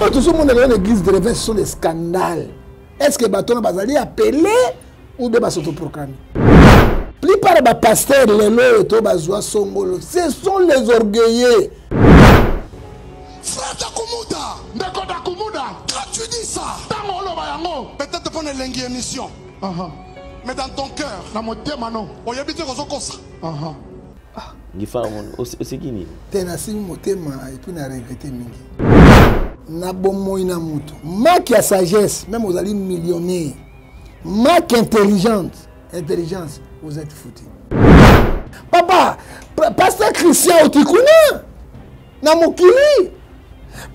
Oyo tozomona lelo na église de réveil, ce sont des scandales. Est ce que bato wana bazali appelé ou bien basotoproclame? Plupart ya bapasteur lelo oyo to bazwa songolo, ce sont les orgueilleux. Frère Dakumuda, Ndeko Dakumuda, quand tu dis ça, ntango oloba yango, peut-être mpo na elengi émission, mais dans ton cœur, na motema no, oyebi te kozokosa. Ngifa oseki nini? Te, nasimbi motema et puis na regrete mingi na bomoi na moto. Manque ya sagesse, même ozali millionnaire, manque intelligente intelligence, vous êtes foutu. Papa pasteur Christian otikuna na mokili,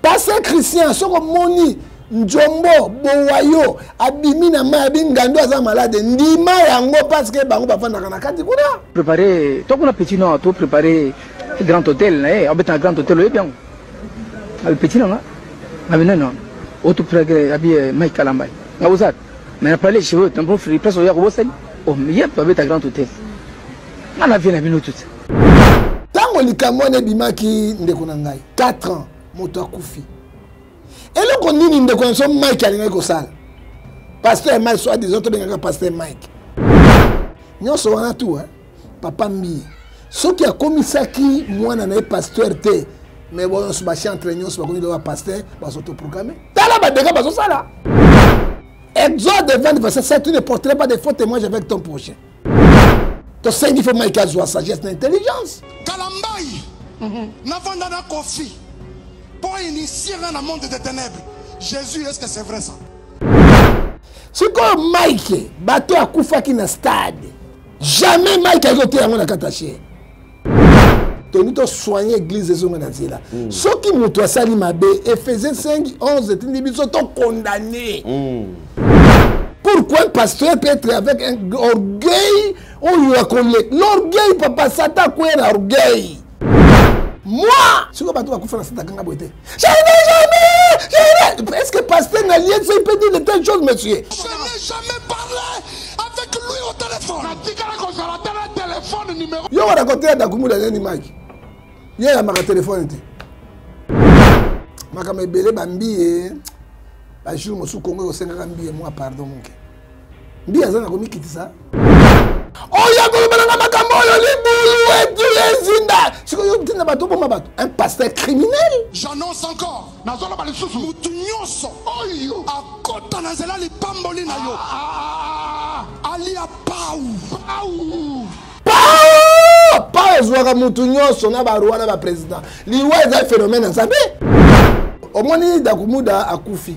pasteur Christian, soki omoni njombo bowayo abimi na mai, abi ngando aza malade, ndima yango, parce que bango bafandaka na kati kuna. Préparé to kuna petit no to préparé grand hôtel na ye, abeta na grand hôtel, oyebi yango, abi petit nanga abi nani oto préparé, abi Mike Kalambay nga bozat mais na parler cheveux tambo free place oya kobosani oh ye abeta grand hôtel nga na vie na bino tout. Ntango likambo wana ebimaki, ndeko na ngai, 4 ans moto akufi, eloko nini ndeko na biso Mike alingaki kosala? Pasteur Mike, soit disant tobengaka pasteur Mike, nyonso wana tu, hein? Papa Mbiye soki akomisaki mwana na ye pasteur te, mais bo nyonso bachantre nyonso bakomi loba pasteur, bazotoproclame, tala badega bazosala. Exode 20 verset 7: tu ne porterais pas de faux témoignage avec ton prochain. Tosengi fo Mike azwa sagesse na intelligence. Kalambai, navanda na Kofi mpo initie nga na monde des ténèbres. Jésus, est ce que c'est vrai ça? Sikoyo Mike, bato akufaki na stade, jamais Mike ayaki koteya yango na kati ya chere. Tolingi tosoigne église ezonga na nzela. Soki moto asali mabe, Ephésiens 5 11 etindi biso tokondamne. Pourquoi un pasteur peut être avec un orgueil oyo akole? L'orgueil, papa, Satan akwea na orgueil. Moi, sikoyo bato bakufa na satan akanga boye te. Jamais, jamais, jamais. Est ce que pasteur na lie il peut dire de telles choses, monsieur? Je n'ai jamais parlé avec lui au téléphone. Natikala kozala te na téléphone numéro. Yo wana koteya Dakumuda nani? Mike ye ayambaka telefone te. Makambo ebele bambiye bajour mosusu Kongo ekosengaka mbiye mwa pardon moke. Mbiye aza na komikitisa oyo akolobananga makambo oyo libulu etu ezinda. Sikoyo ntina bato oboma bato, un pasteur criminel. J'annonce encore, nazoloba lisusu, mutu nyonso oyo akota na nzela lipamboli na yo, alia pau. Pau. Pao pao ezwaka mutu nyonso na baroi na baprésident. Liwa eza phénomène ya Nzambe. Omoni Dakumuda akufi,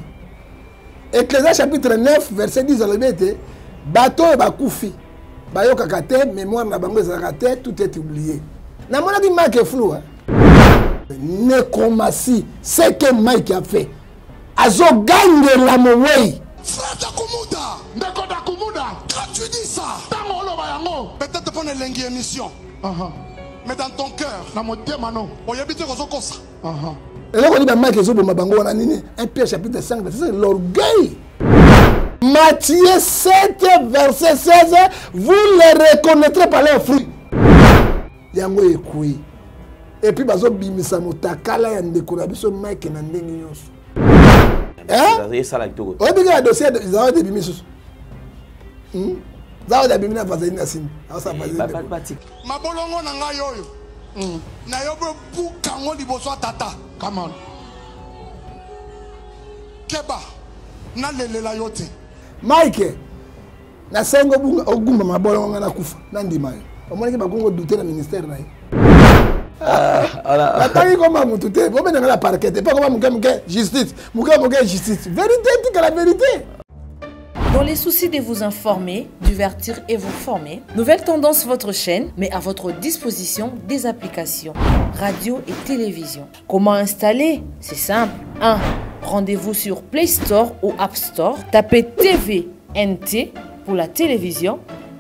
Ecclésiaste chapitre 9 verset 10 alobi ete bato oyo bakufi bayokaka te, mémoire na bango ezalaka te, tout est oublié. Namonaki Mike flou, hein? Nécromancie, ce que Mike a fait, azogangela mowei. Frère Dakumuda, Ndeko Dakumuda, quand tu dis ça, ntango oloba yango, peut-être mpo na elengi émission, mais dans ton cœur, na motema no, oyebi te kozokosa. Eloko nini bamike ezoboma bango wana nini? 1 Pierre chapitre 5 verset 5, l'orgueil. Matthieu 7 verset 16: vous les reconnaîtrez par leurs fruits. Yango ekwei et puis bazobimisa motakala ya ndeko na biso Mike na ndenge nyonso. Esala kitoko te. Oyebi kaka dossier Zawadi ebimi susu. Zawadi abimi na vaseline na nsima, aosala vaseline. Batika. Mabolongo na ngai oyo nayobi obuka yango liboso ya tata. Come on. Keba, nalelela yo te. Mike, nasengi ogumba mabolongo ngai nakufa nandima yo. Omonaki bakongo dute na ministère na ye, natangi koma mutu te, bobenanga na parquet te, mpo koma moke moke justice, moke moke justice, vérité etikala vérité. Dans les soucis de vous informer, divertir et vous former, Nouvelle Tendance, votre chaîne, met à votre disposition des applications radio et télévision. Comment installer? C'est simple. 1. Rendez-vous sur Play Store ou App Store. Tapez TVNT pour la télévision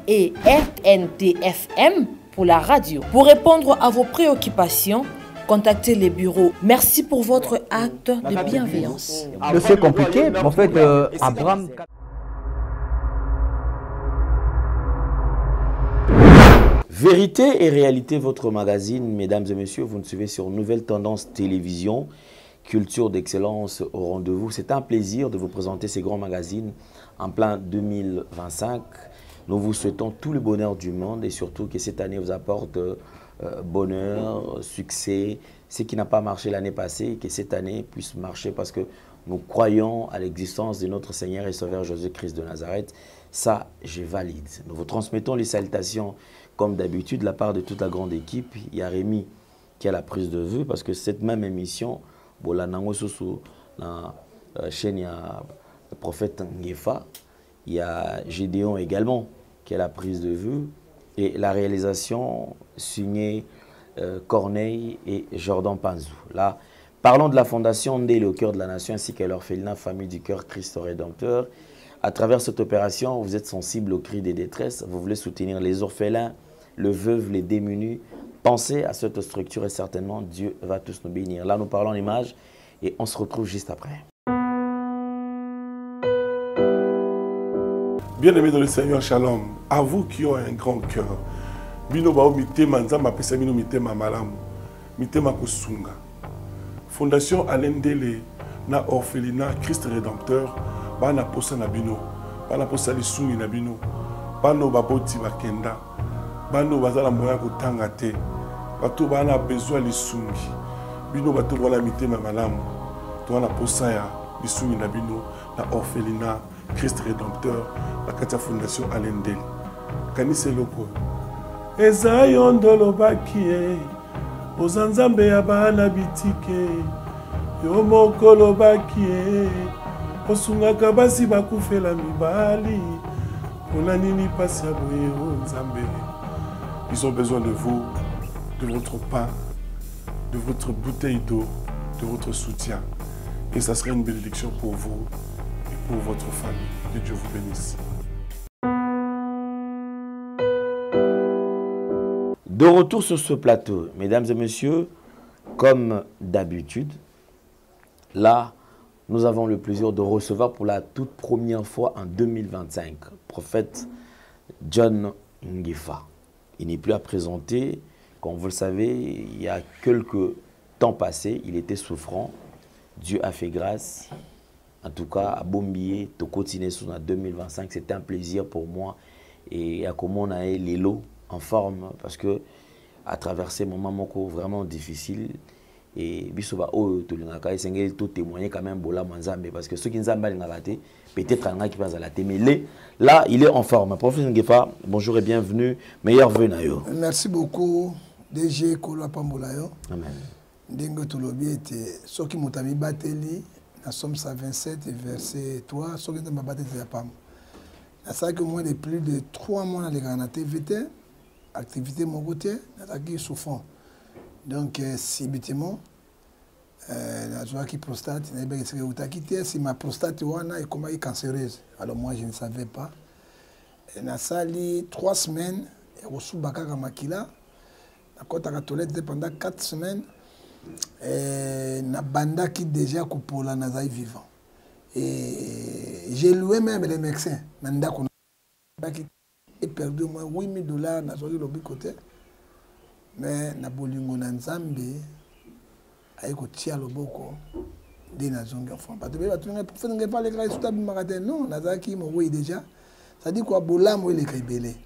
et RNTFM pour la radio. Pour répondre à vos préoccupations, contactez les bureaux. Merci pour votre acte de bienveillance. C'est compliqué. En fait, Abraham. Vérité et réalité, votre magazine, mesdames et messieurs, vous nous suivez sur Nouvelle Tendance Télévision. Culture d'excellence au rendez-vous. C'est un plaisir de vous présenter ces grands magazines en plein 2025. Nous vous souhaitons tout le bonheur du monde et surtout que cette année vous apporte bonheur, succès, ce qui n'a pas marché l'année passée, que cette année puisse marcher parce que nous croyons à l'existence de notre Seigneur et Sauveur Jésus-Christ de Nazareth. Ça, je valide. Nous vous transmettons les salutations comme d'habitude de la part de toute la grande équipe. Il y a Rémi qui a la prise de vue parce que cette même émission, Bolanango Soussou, la chaîne, il y a le prophète Ngefa, il y a Gédéon également qui a la prise de vue et la réalisation signée Corneille et Jordan Panzou. Là, parlons de la fondation Ndele au cœur de la nation ainsi qu'à l'orphelinat Famille du Cœur Christ Rédempteur. À travers cette opération, vous êtes sensible aux cris des détresses, vous voulez soutenir les orphelins, le veuve, les démunis. Pensez à cette structure et certainement Dieu va tous nous bénir. Là, nous parlons en image et on se retrouve juste après. Bien-aimés dans le Seigneur, shalom. À vous qui ont un grand cœur. Bino bao mitema nzambe apesa bino mitema malamu, mitema kosunga. Fondation Alain Ndele na orphelinat Christ Rédempteur bana posa na bino, bana posa lisungi na bino, bano baboti bakenda, bano bazala moya kotanga te, bato bana besoin lisungi. Bino bato bana mitema malamu, to bana posa ya lisungi na bino na orphelinat Christ Rédempteur na kati ya Fondation Alain Ndele. Kanisa eloko eza yo ndolobaki ye, oza nzambe ya bana bitike, yo moko lobaki ye, osungaka basi bakufela mibali, mpona nini pasi ya boye o nzambe. Ils ont besoin de vous, de votre pain, de votre bouteille d'eau, de votre soutien. Et ça sera une bénédiction pour vous et pour votre famille. Que Dieu vous bénisse. De retour sur ce plateau, mesdames et messieurs, comme d'habitude, là, nous avons le plaisir de recevoir pour la toute première fois en 2025, prophète John Ngefa. Il n'est plus à présenter. Comme vous le savez, il y a quelques temps passés, il était souffrant. Dieu a fait grâce. En tout cas, à Bombier, Tokotine Sous en 2025, c'était un plaisir pour moi. Et à comment on a eu l'élo en forme, parce que à travers ces moments moko vraiment difficiles, et biso ba oyo tolingaka esengeli to témoigner quand même bolamu Nzambe, parce que ceux qui Nzambe alingaka te, peut-être alingaka qui passe à la télé, mais là il est en forme. Prophète Ngefa, bonjour et bienvenue, meilleur vœu na yo. Merci beaucoup DG Kolo Pambola yo. Amen. Ndenge tolobi ete soki moto amibateli na Psaume 127 et verset 3, soki Nzambe abateli ya pamba. Nasalaki au moins de plus de 3 mois nalekaka na TVT, activité moko te, nazalaki souffrant. Donc subitement, nazwaki prostate, nayebaki esika eutaki te, nsima prostate wana ekomaki cancéreuse. Alors moi je ne savais pas. Et nasali 3 semaines ya kosuba kaka makila, nakɔtaka toilette te pendant 4 semaines. Et nabandaki déjà kopola, nazali vivant. Et j'ai loué même les médecins na ndako nabandaki et perdu au moins 8000 $, nazwaki lobi côté. Mais na bolingo na Nzambe aye kotia loboko nde nazongi enfant. Bato ebele bato ngai prophète Ngefa alekaka lisusu abimaka te. Non, nazalaki mowei déjà. C'est-à-dire quoi, bolamu eleka ebele.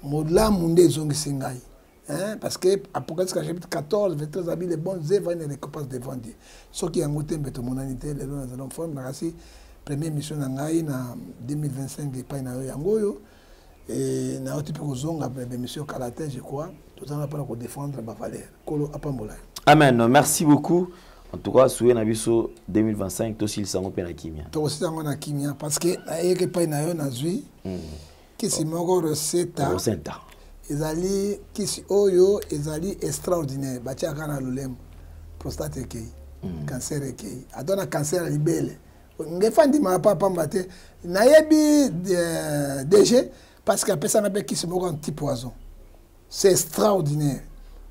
Molamu nde ezongisi ngai. Hein? Parce que Apocalypse chapitre 14, verset 13, les bonnes œuvres, une récompense devant Dieu. Soki yango te mbe tomonani te, lelo nazali en forme, nakasi première mission na ngai na 2025 epai na yo yango oyo. Et nauti mpe kozonga mission kala te, je crois. Tozanga mpona kodéfendre ba valeur. Kolo apambola. Amen. Merci beaucoup. En tout cas, souhait na biso 2025 tosilisa yango mpe na kimia. Tokosilisa yango na kimia parce que nayeki epai na yo nazwi kisi moko Rosetta. Rosetta. Ezali kisi oyo ezali extraordinaire, batiaka na lolemo, prostate ekei, cancer ekei, ata na cancer ya libele. Ngefa ndimaka pa pamba te, nayebi DG parce que apesanga mpe kisi moko anti poison. C'est extraordinaire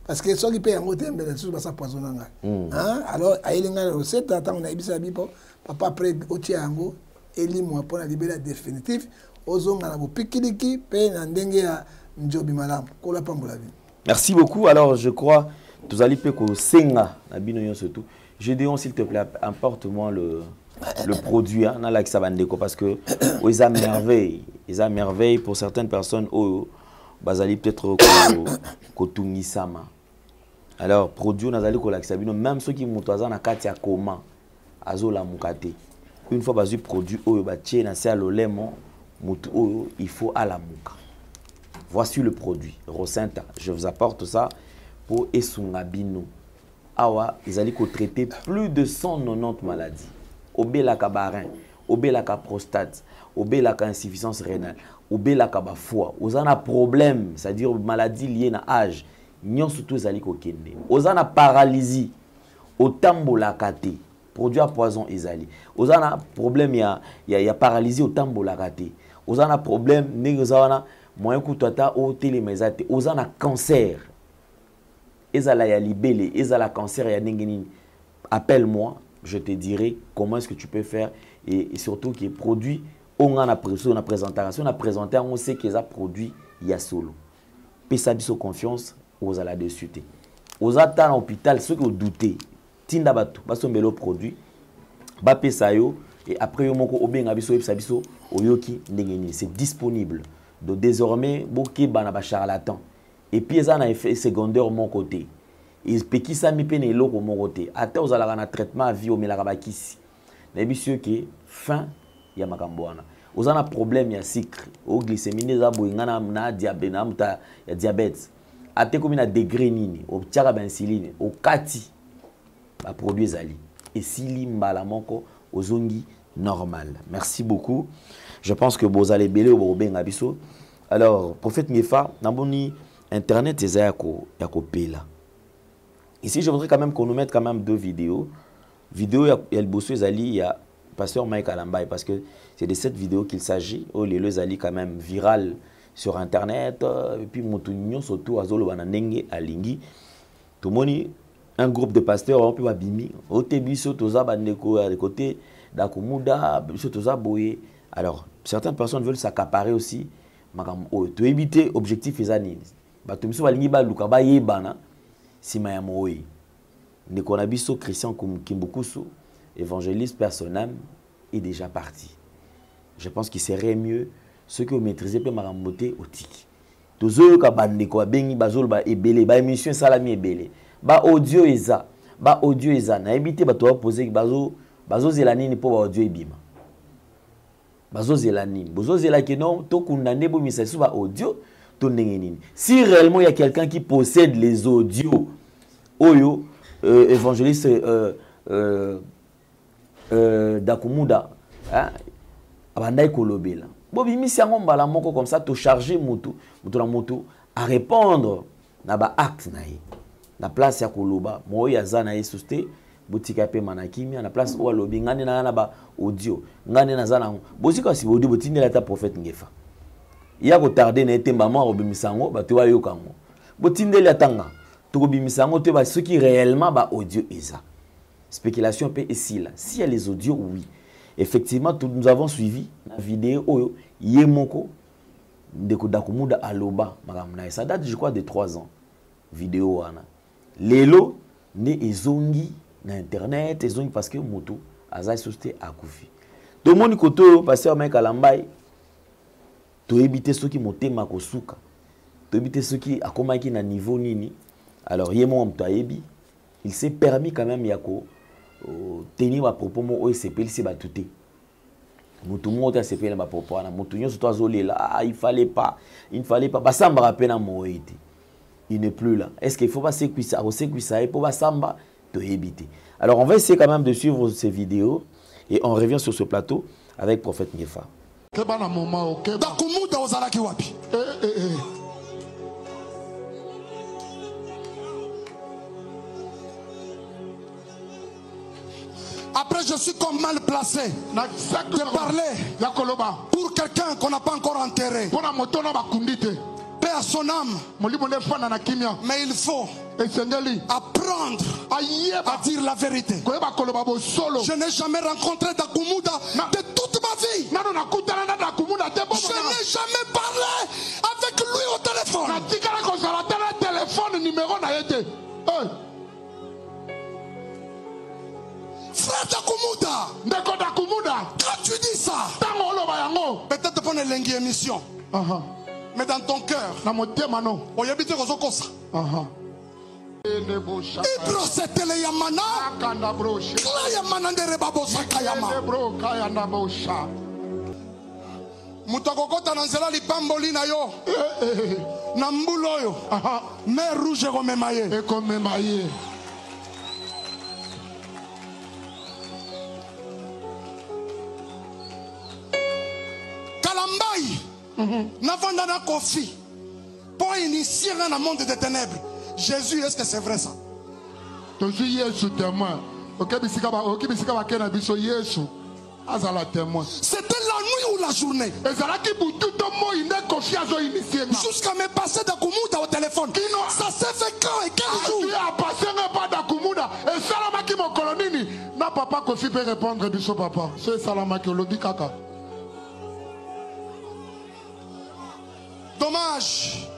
parce que soki mpe yango te, mbele lisusu basa poison na ngai. Hein? Alors ayeli ngai Rosetta, ntango nayebisa bipo papa, après otia yango elimwa mpona libela définitif, ozonga na bopikiliki mpe na ndenge ya njobi malamu. Kolo apambola bino. Merci beaucoup. Alors je crois tozali mpe kosenga na bino nyonso tu. Gédéon, s'il te plaît, apporte-moi le produit, hein, nalakisa bandeko, parce que oyo eza merveille, eza merveille pour certaines personnes oyo bazali peut-être kotungisama. Alors produit nazali kolakisa bino, même soki moto aza na kati ya coma azolamuka te, une fois bazwi produit oyo batie na se ya lolemo, moto oyo il faut alamuka. Voici le produit Rosenta, je vous apporte ça pour esunga bino. Awa ezali kotraiter plus de 190 maladies. Obelaka barin, obelaka prostate, obelaka insuffisance rénale, obelaka ba foie, oza na problème, c'est-à-dire maladie liée na âge, nyonso to ezali kokende. Oza na paralysie, otambolaka te, produit à poison ezali. Oza na problème ya paralysie, otambolaka te. Oza na problème ndenge oza wana moyen kutu ata otelema eza te. Oza na cancer, ezala ya libele, ezala cancer ya ndenge nini, appelle-moi, je te dirai comment est-ce que tu peux faire et surtout qui est produit on a na présentation, on a présenté, on sait que ça produit ya solo. Pesa biso confiance, ozala dessus te. Oza ta na hôpital, ceux qui ont douté, tinda bato, basombelo produit, ba pesa yo et après yo moko obenga biso yebisa biso oyoki ndenge nini, c'est disponible. Donc désormais bokeba na ba charlatan. Et puis eza na effet secondaire mon côté. Epekisami mpe na eloko moko te. Ata ozalaka na traitement à vie, omelaka bakisi. Nayebi soki ke fin ya makambo wana. Oza na problème ya sucre, o glycémie nde eza boye, nga na diabète, na moto ya diabète. Ate komi na degré nini, otiaka ba insuline, okati ba produit ezali. Esili mbala moko ozongi normal. Merci beaucoup. Je pense que bozala ebele oyo bokobenga biso. Alors, prophète Ngefa, namoni internet eza ya kopela. Ici, je voudrais quand même qu'on nous mette quand même deux vidéos. Vidéo ya liboso ezali ya pasteur Mike Kalambay, parce que c'est de cette vidéo qu'il s'agit. Oh, lelo ezali quand même viral sur internet, et puis moto nyonso surtout azoloba na ndenge alingi. Tomoni un groupe de pasteurs on peut babimi, ote biso toza bandeko ya côté d'Akumuda, biso toza boye. Alors, certaines personnes veulent s'accaparer aussi makambo oyo. To éviter objectif eza nini? Bato miso balingi baluka bayebana sima ya moyi. Ndeko na biso Christian Kimbukusu, évangéliste personnel, est déjà parti. Je pense qu'il serait mieux ceux qui ont maîtrisé pe makambo te otiki. Tozoyoka bandeko babengi bazoloba ebele, ba émission esalami ebele. Ba audio eza, ba audio eza. Nayebi te bato ba poser bazozela nini po ba audio ebima. Bazozela nini? Bozozela ke non, tokunda nde bomisa lisusu ba audio to ndenge nini. Si réellement il y a quelqu'un qui possède les audios, oyo évangéliste Dakumuda, hein, abandai kolobela. Bobimisi yango mbala moko comme ça, to charger mutu, mutu na mutu à répondre na ba acte na ye. Na place ya koloba, moyo aza na ye suste, botika pe mana kimia, na place oyo alobi, ngane na na ba audio, ngane na za na ngo. Bozika si audio botindela ta prophète Ngefa. Ya ko tarder na etemba mwa obimisa ngo, bato bayoka ngo. Botindeli atanga, tokobimisa ngo te ba soki réellement ba audio eza. Spéculation pe esila. S'il y a les audios, oui. Effectivement, tout, nous avons suivi la vidéo oyo yemoko ndeko Dakumuda aloba makambo na ye. Ça date, je crois, de 3 ans. Vidéo wana. Lelo ne ezongi na internet, ezongi parce que moto aza société akufi. Tomoni koto oyo pasteur Mike Kalambay, toyebi te soki motema kosuka. Toyebi te soki akomaki na niveau nini. Alors ye moko moto ayebi, il s'est permis quand même ya ko tenir ba propos mo oyo esepelisi bato te. Moto moko te asepeli na ba propos wana. Moto nyonso to azolela, ah, il fallait pas, il ne fallait pas. Basambaka pe na moyi te. Il n'est plus là. Est-ce qu'il faut pas sécuisa, sécuisa et pour basamba toyebi te. Alors on va essayer quand même de suivre ces vidéos et on revient sur ce plateau avec Prophète Ngefa. Keba na moment, ok, ba. Dakumuda ozalaki wapi? Eh, eh, eh. Après, je suis comme mal placé Na cinq de secondes. parler Ya koloba. pour quelqu'un qu'on n'a pas encore enterré. Pona moto na bakundi te. Paix à son âme. Molimo nde fanda na kimia. Mais il faut Esengeli. apprendre Ayeba. à dire la vérité. Koyeba koloba bosolo. Je n'ai jamais rencontré Dakumuda Na. de toute ma vie. Nano nakutana na Dakumuda te, bongo Je na. n'ai jamais parlé avec lui au téléphone. Natikala kozala te na téléphone numéro na ye te. Hey. Frère Dakumuda, Ndeko Dakumuda, quand tu dis ça, ntango oloba yango, peut-être pour elengi émission, mais dans ton cœur, na motema no, oyebi te kozokosa. Ibrosetele ya mana, Akanda broshe. kla ya mana ndere babosaka yama. Bro kayanda bosha. Moto akokota na nzela lipamboli na yo na mbula oyo, mer rouge ekomema ye. Ekomema ye. Kalambai, navanda na Kofi mpo initie nga na monde des ténèbres. Jésus, est ce que c'est vrai ça? Tozwi Yesu témoin. Oke bisika ba oke bisika bake na biso, Yesu azala témoin. C'était la nuit ou la journée? Ezalaki butu to moi nde Kofi azoinitie nga? Jusqu'à me passer Dakumuda au téléphone. Kino- Ça s'est fait quand et quel jour? Azwi apase nga epa Dakumuda. Esalamaki mokolo nini? Na papa Kofi mpe répondre biso papa. So esalamaki olobi kaka. Dommage,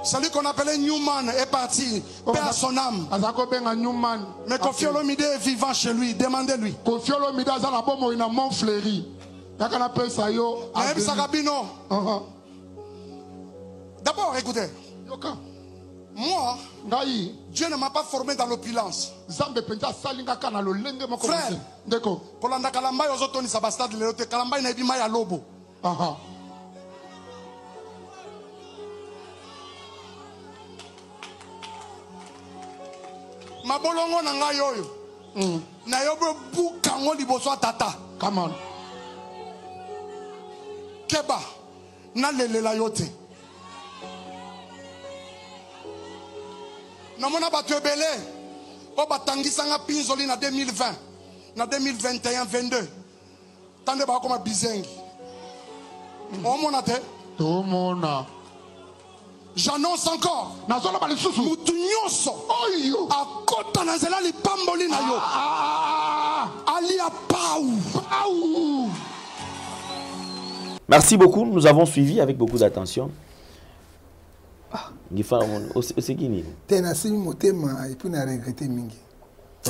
celui qu'on appelait Newman est parti, paix à son âme. Aza kobenga Newman. Mais Kofi Olomide est vivant chez lui, demandez-lui. Kofi Olomide aza na bomoi na Montfleury. Kaka napesa yo. Nayebisaka bino. D'abord, écoutez, Yoka. Moi, Ngai, Dieu ne m'a pas formé dans l'opulence. Nzambe mpenza asali nga kaka na lolenge moko Frère. boye. Ndeko. Kolanda Kalambai ozotonisa bastade lelo te. Kalambai nayebi mai ya lobo. Mabolongo na ngai oyo, nayobi obuka yango liboso ya tata. Come on. Keba, nalelela yo te. Namona bato ebele oyo batangisanga mpinzoli na 2020, na 2021, 22, tande bakoma bizengi. Omona te? Tomona. J'annonce encore, Nazoloba lisusu, mutu nyonso oyo akota na nzela lipamboli na yo, alia pau. Pau. Merci beaucoup, nous avons suivi avec beaucoup d'attention. Ah, Ngifa, oseki nini? Te, nasimi motema et puis na regrette mingi.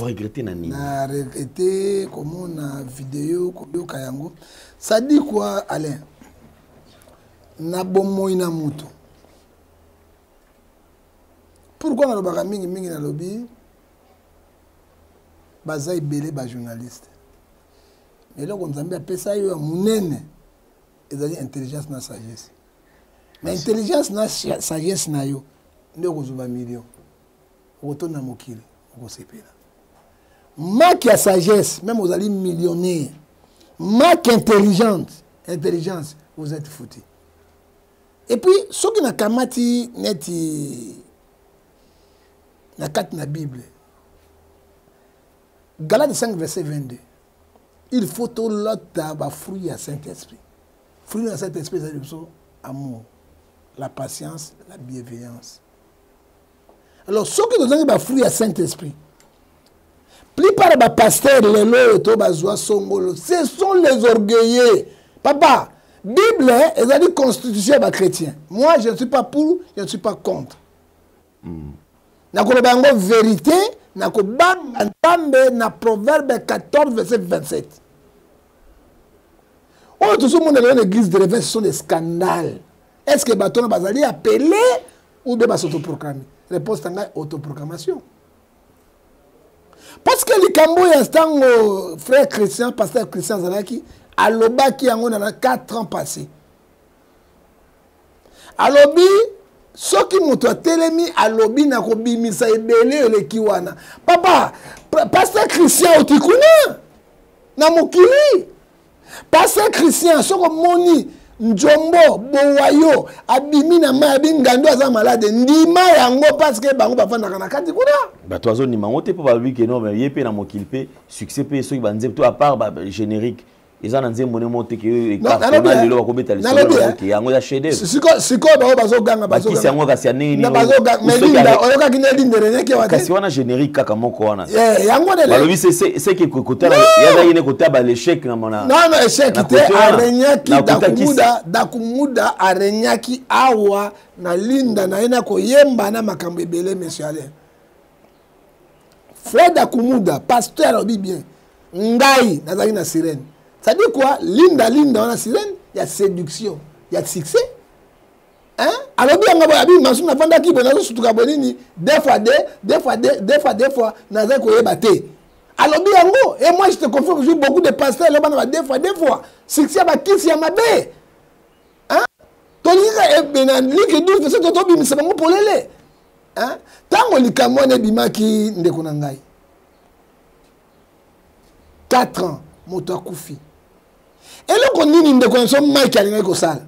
Oregrete na nini? Na regrette komona video, koyoka yango. Ça dit quoi, Alain? Na bomoi na moto, pourquoi nalobaka mingimingi? Nalobi baza ebele bajournaliste, mais eloko Nzambe apesa yo ya monene ezali intelligence na sagesse. Na intelligence na sagesse na yo nde okozwa bamillion, okotonda mokili, okosepela. Manque ya sagesse, même ozali millionnaire, manque intelligente intelligence, vous êtes foutu. Et puis soki nakamati neti na kati na Bible, Galate 5 verset 22, il faut tolota bafruit ya Saint-Esprit. Fruit ya Saint-Esprit ezali biso amour, la patience, la bienveillance. Alors soki tozangi bafruit ya Saint-Esprit, plupart ya bapasteur lelo oyo to bazwa songolo, ce sont les orgueilleux. Papa, Bible ezali constitution ya bachrétien. Moi, je ne suis pas pour, je ne suis pas contre. Nakoloba yango vérité, nakobanga Nzambe na Proverbe 14 verset 27. Oyo tozomona lelo na église de réveil, ce sont des scandales. Est ce que bato wana bazali appelé ou bien basautoproclame? Réponse na ngai, autoproclamation. Parce que likambo ya ntango frère Christian, pasteur Christian azalaki, alobaki yango na 4 ans passé. Alobi soki moto atelemi, alobi na kobimisa ebele eleki wana. Papa, pasteur Christian oti kuna na mokili. Pasteur Christian, soki omoni njombo bowayo abimi na mai, abi ngando aza malade, ndima yango, parce que bango bafandaka na kati kuna. Bato azondima yango te mpo balobi ke non, mais ye mpe na mokili mpe succès mpe soki banzembo to à part ba générique eza na nzembo ne mo te ke oyo ecartonna lelo, bakobeta lisolo Nalobi, ke yango eza chef d'œuvre. Sikoyo bango bazoganga. Bakisi yango kasi ya ndenge nini? Bazoganga, mais Linda, oyokaki ne Linda erenyaki awa te? Kasi wana générique kaka moko wana. Eh, yango nde balobi c'est que kotala yazaki ne kota ba l'échec na mona. Non, non, échec na te. côté wana. Arenyaki Na kota kisi. Dakumuda. Dakumuda arenyaki awa na Linda na ye na koyemba na makambo ebele. Monsieur Alain, frère Dakumuda, pasteur, alobi bien. Ngai nazalaki na sirène. Ça dit quoi? Linda Linda wana sirène ya séduction, ya succès. Hein? Alobi yango boye abi masumu nafandaki boye nazosutuka boye nini deux fois deux, deux fois deux, deux fois deux fois nazali koyeba te. Alobi yango et moi je te confirme j'ai beaucoup de pasteurs loba na ba deux fois deux fois succès ya bakisi ya mabe. Hein? Tolingi na Luc 12 verset tobimisa bango polele. Hein? Tango likambo wana ebimaki ndeko na ngai 4 ans moto akufi eloko nini ndeko na biso Mike alingaki kosala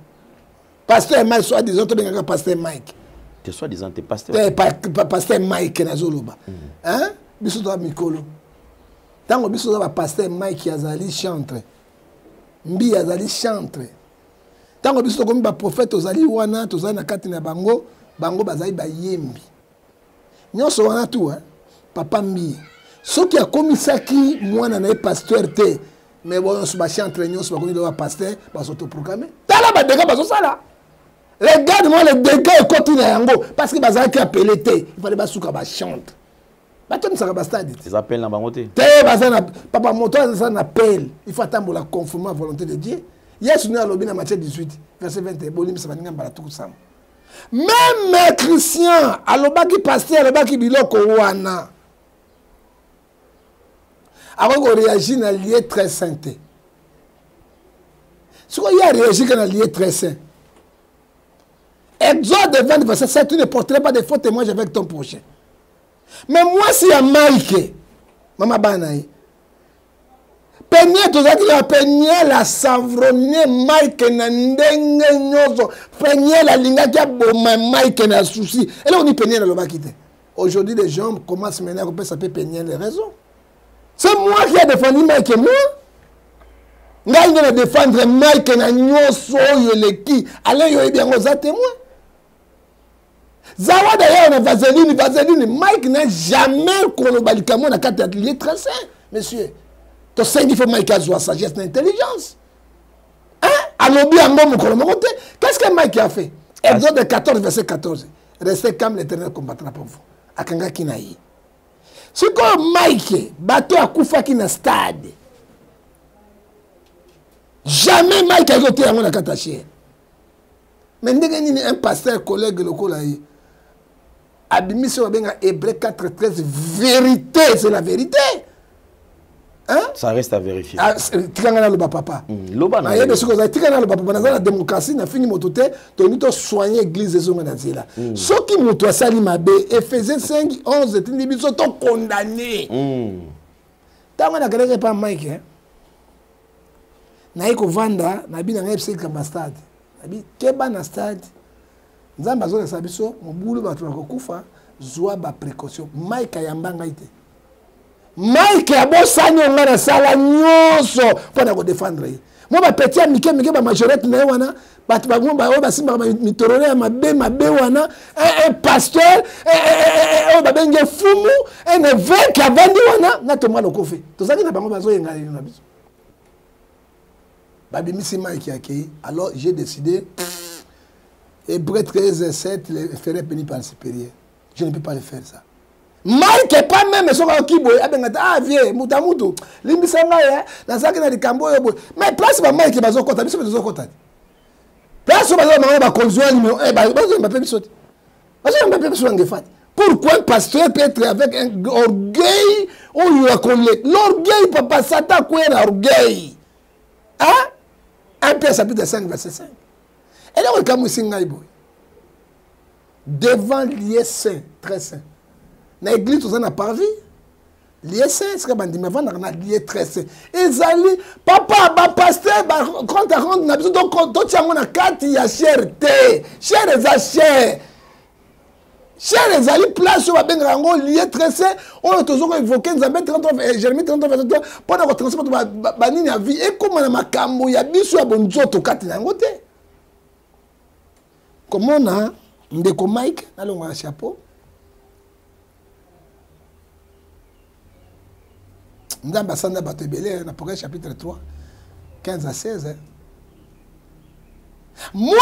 pasteur Mike soit disant tobengaka pasteur Mike te soit disant te pasteur te pa, pa, pasteur Mike nazoloba hein biso toza mikolo ntango biso toza ba pasteur Mike azali chantre mbi azali chantre ntango biso tokomi ba prophète tozali wana tozali na kati na bango bango bazali bayembi nyonso wana tu hein? Papa mbi soki akomisaki mwana na ye pasteur te mais nyonso bachantre nyonso bakomi loba pasteur bazotoprograme tala badega bazosala. Regarde moi les dégâts ekoti na yango parce que bazalaki appelé te il fallait basuka bachantre batonisaka bastade te. Eza appel na bango te. Te baza na papa moto aza na appel il faut atambola conformément à volonté de Dieu. Yesu nde alobi na Matthieu 18 verset 21 bolimbisa baninga mbala tuku sambo. Même Christian alobaki pasteur alobaki biloko wana akoki koréagir na lieu très saint te. Sikoyo ye aréagir ka na lieu très saint. Exode 20 verset 7, tu ne porteras pas de faux témoignages avec ton prochain. Mais moi si ya Mike mama bana ye Peniel tozalaki na Peniel asavronie Mike na ndenge nyonso. Peniel alingaki aboma Mike na souci. Eloko ni Peniel alobaki te. Aujourd'hui les gens commencent maintenant à kopesa pe Peniel raison. C'est moi qui a défendu Mike et moi. Ngai nde na défendre Mike na nyonso oyo eleki. Alain yo oyebi yango oza témoin. Zawa d'ailleurs na vaseline, vaseline, Mike n'a jamais koloba likambo na kati ya atelier très saint, monsieur. Tosengi faut Mike azwa sagesse na intelligence. Hein? Alobi yango mokolo moko te. Qu'est-ce que Mike a fait? Exode 14 verset 14. Restez calme, l'Éternel combattra pour vous. Akangaki na ye. Sikoyo Mike, bato akufaki na stade. Jamais Mike akoki koteya yango na kati ya chaire. Mais ndenge nini un pasteur collègue lokola ye abimisi oyo babenga Hébreu 4 13 vérité, c'est la vérité. Hein? Ça reste à vérifier. Ah, tika nga naloba papa. Loba na Nayebi soki ozali, tika naloba papa, naza na démocratie, nafingi moto te, tolingi to soigner église ezonga na nzela. Soki moto asali mabe, Ephésiens 5 11 etindi biso to condamner. Tango nakelaki epa Mike, hein? Naye kovanda, nabi na ngai bisika ba stade. Nabi keba na stade. Nzambe azolakisa biso mobulu bato bakokufa, zwa ba précaution. Mike ayamba ngai te. Mike abosani oyo ngai nasala nyonso mpo na kodefendre ye. Mwa ba petit ya mike mike ba majorette na ye wana, bato bango ba oyo basimbaka ba mitorore ya mabe mabe wana, un pasteur, oyo babengi ye fumu, un évêque avandi wana na Thomas Lokofe. Tozalaki na bango bazoyenga na biso. Babimisi Mike akei. Alors j'ai décidé, Hébreu 13, 7, les frères bénis par le supérieur. Je ne peux pas le faire ça. Mike pas même soki ayoki boye abenga te, ah vieux mutu ya mutu limbisa ngai, eh, nazalaki na likambo oyo boye. Mais place ba Mike bazokota biso mpe tozokota te. Place oyo bazoyamba bango bakonzi wana numéro 1, bazoyamba mpe biso te. Bazoyamba mpe biso na ngefa te. Pourquoi un pasteur peut être avec un orgueil oyo ya kole? L'orgueil, papa, Satan akwea na orgueil. Hein? 1 Pierre chapitre 5 verset 5. Eloko ekamwisi ngai boye. Devant lieu saint, très saint. Na église toza na parvis. Lieu saint, sika bandimi avandaka na lieu très saint. Ezali papa ba pasteur ba compte à rendre na biso to tiango na kati ya chair te. Chair eza chair. Chair ezali place oyo babengaka yango lieu très saint oyo tozo ko évoquer Nzambe 33, Jérémie 33 verset 3 mpo na ko transmettre ba nini ya vie ekóma na makambo ya biso ya bonzoto kati na yango te. Komona ndeko Mike nalongola chapeau. Nzambe asanda bato ebele na Proverbes chapitre 3 15 à 16. Hein. Moi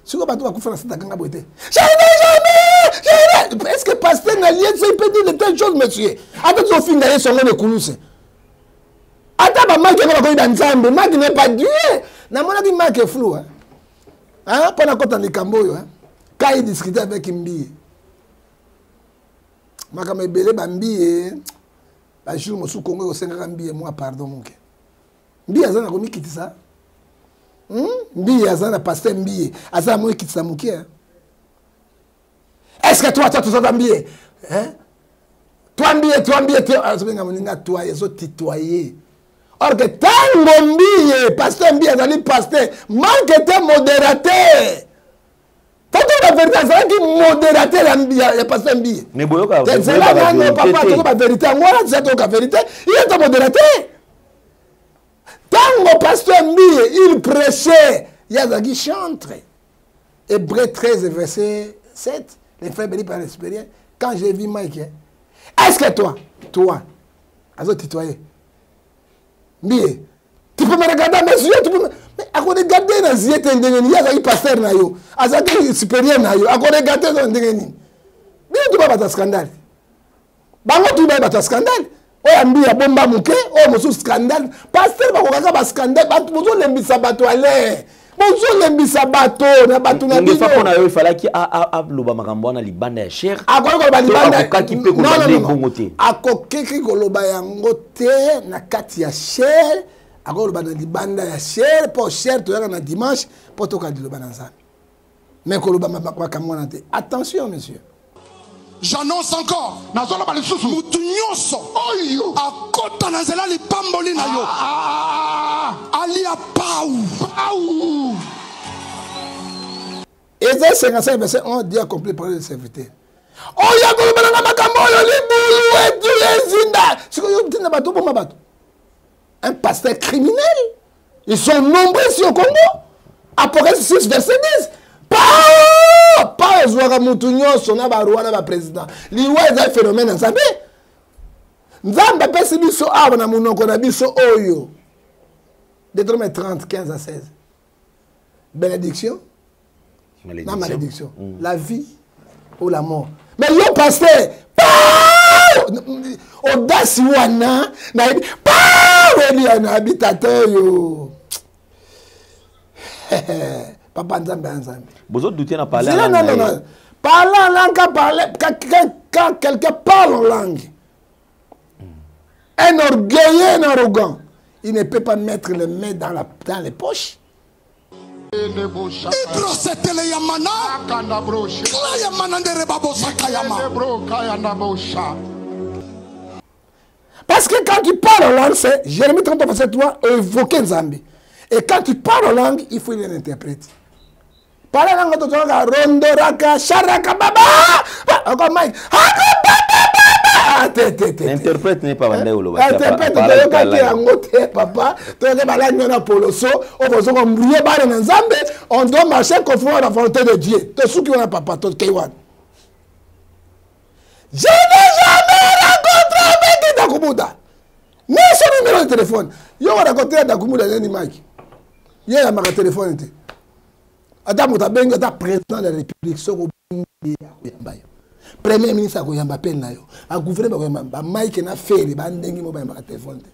sikoyo bato bakufa na sata kanga boye te. Jamais, jamais, jamais. Est ce que pasteur na lie il peut dire de telles choses, monsieur? Ata tozofinga ye songo na ekuluse, ata bamaki yango bakoyi banzambe. Maki n'est pas Dieu. Namonaki maki eflu mpo nakɔta likambo oyo. Quand il discutait avec Mbiye, makambo ebele bambiye, bajour mosusu Kongo ekosengaka Mbiye mwa pardon moke. Mbiye aza na komikitisa. Mbiye aza na, pasteur Mbiye aza na moikitisa moke. Est ce que toi, toi, tozata Mbiye, hein? Toi Mbiye, toi Mbiye, azobenga moninga toi, ezotutoyer. Or que ntango Mbiye, pasteur Mbiye azali pasteur, manque te modérateur. Tanto la vérité, azalaki modérateur ya pasteur Mbiye. Mais boyoka. Zela nano, papa, toko bavérité yango wana, eza toyoka vérité. Il est modérateur. Ntango pasteur Mbiye il prêchait, ye azalaki chantre. Hébreu 13 verset 7, les frères bénis par l'expérience. Quand j'ai vu Mike, hein, est-ce que toi, toi, azo tutoyer Mbiye, tu peux me regarder à mes yeux, tu peux me... Mais akoregarde na zie te ndenge nini? Ye azalaki pasteur na yo, azalaki supérieur na yo, akoregarde na ndenge nini? Bino tu ba bato ya scandale, bango tu ba bato ya scandale. Oyo ambi ya bomba moke, oyo mosusu scandale. Pasteur bakokaka bascandale. Bato bozolembisa bato, ale bozolembisa bato na bato na bino. Mpo na yo, efalaki aloba makambo wana libanda ya chaire? Akoki koloba libanda. Akokaki mpe koloba nde bongo te? Akokeki koloba yango te na kati ya chaire, akoki koloba na libanda ya chaire, mpo chaire toyaka na dimanche mpo toka liloba na Nzambe. Mais koloba makambo wana te. Attention, monsieur. J'annonce encore. Nazoloba lisusu. Mutu nyonso oyo akota na nzela lipamboli na yo, alia pau. Pau. Ésaïe 55 verset 11 dit: accompli par le serviteur. Oyo akoloba nanga makambo oyo, libulu etu ezinda. Sikoyo ntina bato boma bato, un pasteur criminel, ils sont nombreux ici au Congo. Apocalypse 6 verset 10, pa pa ezwaka mutu nyonso na baroi na baprésident. Liwa eza phénomène ya Nzambe. Nzambe apesi biso awa na monoko na biso oyo, Deutéronome 30 15 à 16, bénédiction na malédiction, la vie ou la mort. Mais yo pasteur, audace wana nayebi oyebi ya nayebi tata oyo, papa. Nzambe ya Nzambe. Bozodute na parler. Non, non, non, parler en langue, quand, parler, quand, quand quelqu'un parle en langue, un orgueilleux, un arrogant, il ne peut pas mettre les mains dans les poches. Ibrosetele ya mana kla ya mana ndere babosaka yama. Parce que quand tu parles en langue, c'est Jérémie 33, verset 3, évoquer Nzambe. Et quand tu parles en langue, il faut un interprète. Parler en langue, tu rondoraka, sharaka, baba, encore Mike, haka, baba, baba, te, te, te. Interprète n'est pas banda oloba. Interprète, toyokaki yango te, papa. Toyoki balangi wana poloso, oyo bozoka mbrie bana na Nzambe. On doit marcher conformément à la volonté de Dieu. Tosuki wana, papa, tokei wana. Je n'ai jamais rencontré avec Dakumuda. Ni son numéro de téléphone. Yo rencontré Dakumuda nani Mike. Ye yambaka téléphone te. Ata moto abengi, ata président de la République, soki obengi akoyamba yo. Premier ministre akoyamba pene na yo. Bagouverne bakoyamba, ba Mike na Ferre ba ndenge mo bayambaka téléphone te.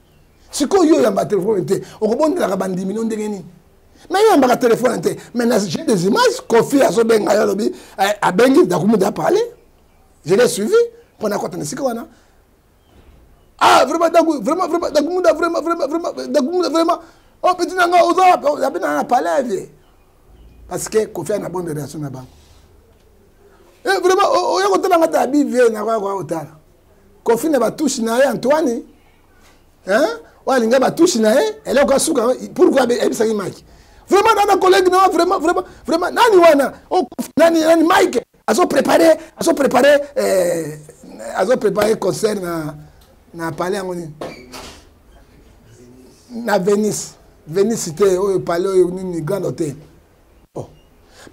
Sikoyo yo oyamba téléphone te, okobondelaka bandimi no ndenge nini? Mais yo oyambaka téléphone te. Mais j'ai des images, Kofi azobenga yo, alobi abengi Dakumuda parler. Je l'ai suivi mpona kota na esika wana. Ah, vraiment Daku, vraiment, vraiment Dakumuda, vraiment, vraiment, vraiment Dakumuda, vraiment. Oh, petit nanga oza abe na palais vie. Parce que Kofi a na bonne relation na bango. Eh, vraiment oyo kotala nga ta bi vie na kwa kwa otala. Kofi na batouche na ye Antoine. Hein? Oyo alinga batouche na ye, eloko asuka pourquoi ayebisaki Mike. Vraiment nana collègue na vraiment, vraiment, vraiment nani wana? Oh, nani, nani Mike azo préparer, azo préparer azo préparer concert na palais yango nini? Na Venise. Venise te, oyo palais oyo nini, Grand Hôtel. Oh.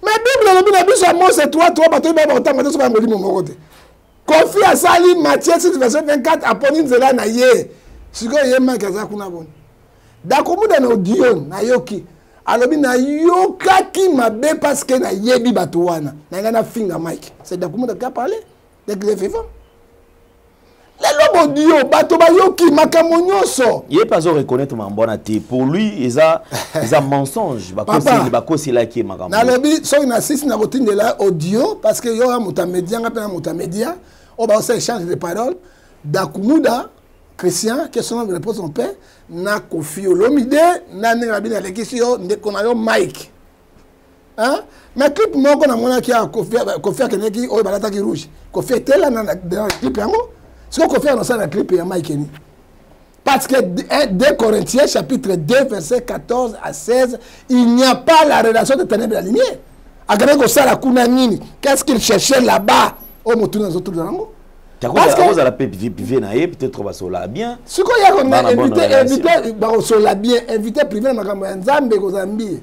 Mais Bible elobi na biso, Amos 3 3, bato oyo bakotanga te so bangolimo moko te. Kofi asali Matthieu 6 verset 24, aponi nzela na ye. Sikoyo ye Mike aza kuna boni. Dakumuda na audio nayoki alobi nayokaki mabe parce que nayebi bato wana na ngai nafinga Mike. C'est Dakumuda qui a parlé. Dès qu'il est vivant. Lelo bodio bato bayoki makambo nyonso. Ye mpe azo reconnaître mambo wana te. Pour lui eza eza mensonge. Bakoseli bakoselaki ye makambo. Nalobi soki na sisi nakotindela audio parce que yo ya moto ya media nga mpe na moto ya media oyo baosala échange de parole dakumuda Christian que son nom repose en paix na Koffi Olomide na ndenge na bino alekisi yo ndeko na yo Mike. Hein? Mais clip moko namonaki ya Koffi, Koffi akendeki oyo balataki rouge. Koffi etela na na clip yango. Sikoyo Koffi anosala na clip ya Mike ni. Parce que 2 Corinthiens chapitre 2 verset 14 à 16, il n'y a pas la relation de ténèbres et la lumière. Akendeki kosala kuna nini? Qu'est-ce qu'il cherchait là-bas? Oyo motuna azotuna yango. Akozala mpe privé na ye, peut-être basola bien. Sikoyo ya kona invité, invité bakosola bien, invité privé na makambo ya Nzambe ekozala mbiye.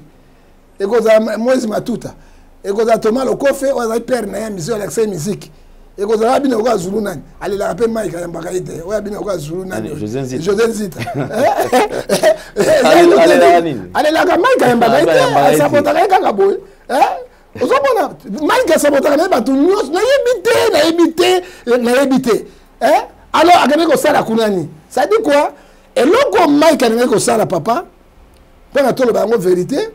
Ekozala Moïse Matuta, ekozala Thomas Lokofe oyo azali père na ye musique, alakisa ye musique. Ekozala bino okoka Zulu nani alelaka mpe Mike ayambaka ye te, oyo bino okoka Zulu nani, José Nzita alelaka Mike ayambaka ye te, asapotaka ye kaka boye. Ozomona Mike asapotaka na ye bato nyonso, nayebi te, nayebi te, nayebi te. Alors akendeki kosala kuna nini? Ça dit quoi? Eloko Mike alingaki kosala papa, mpo na toloba yango vérité,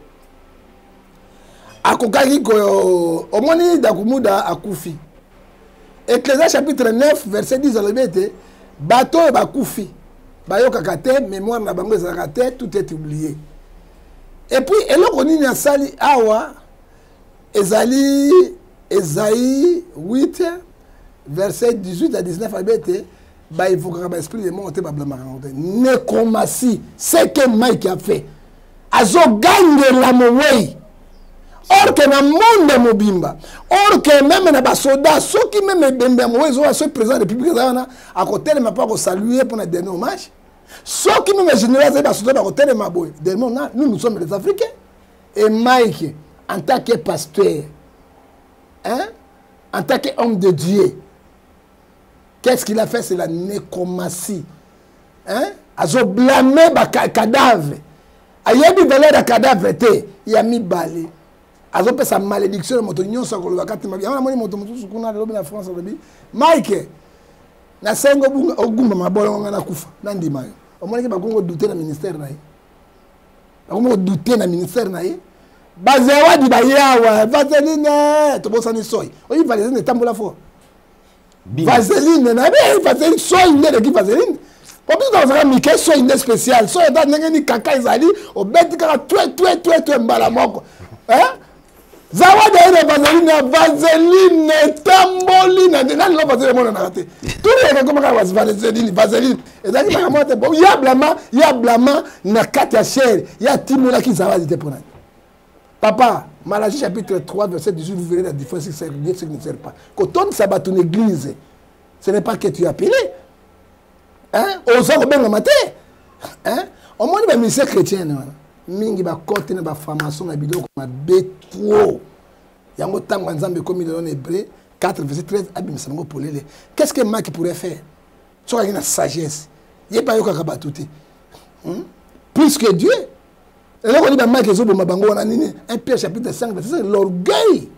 akokaki ko omoni Dakumuda akufi. Ecclésiaste chapitre 9 verset 10 alobi ete bato oyo bakufi bayokaka te, mémoire na bango ezalaka te, tout est oublié. Et puis eloko nini asali awa ezali Esaïe 8 verset 18 à 19 alobi ete baévokaka ba esprit de mort te, bablamaka yango te. Nécromancie, ce que Mike a fait, azogangela mowei or que na monde mobimba, or que même na basoda, soki même ebembe ya mowei ezoya, soki président de la république eza wana akotelema mpo akosalue mpo na dernier hommage, soki même général azali basoda bakotelema boye dernier hommage. Nous, nous sommes les Africains. Et Mike en tant que pasteur, hein, en tant qu'homme de Dieu, qu'est-ce qu'il a fait? C'est la nécromancie. Hein? Azo blâmer ba cadavre. Ayebi valeur ya cadavre te, ya mibale. Azo pesa malédiction na moto nyonso akoloba kati mabi. Yango namoni moto mosusu kuna alobi na France, alobi Mike, na sengo ogumba mabolongo nga nakufa, nandima yo. Omonaki bakongo douter na ministère na ye. Bakongo douter na ministère na ye. Bazawadi bayawa, vaseline, tobosani soy. Oyi vaseline etambola fort. Vaseline na be vaseline soy nde eleki vaseline. Po biso tozalaka mike soy nde spécial. Soy ata ndenge ni kaka ezali, obeti kaka twe twe twe twe mbala moko. Hein? Zawadi aye na vaseline na vaseline etamboli na nde nani lo vaseline emonanaka te. Tout le monde kaka vaseline, vaseline. Ezalaki kaka moko te. Bon, ya blama, ya blama na kati ya chair, ya timolaki zawadi te pona. Papa, Malachie chapitre 3, verset 18, vous verrez la différence qui sert bien, ce qui ne sert pas. Quand on s'abat une église, ce n'est pas que tu es appelé. Hein? Oza kobenga mate. Hein? Au moins, les ministères chrétiens, mingi ba côté na ba formation na biloko mabe trop. Yango tango Nzambe komi dans Hébreu 4 verset 13 abimisa bango polele. Qu'est-ce que Mike pourrait faire? Soki na sagesse. Ye pa yoka ka batu te. Plus que Dieu. Eloko ni ba Mike ezoboma bango wana nini? 1 Pierre chapitre 5 verset 5, l'orgueil.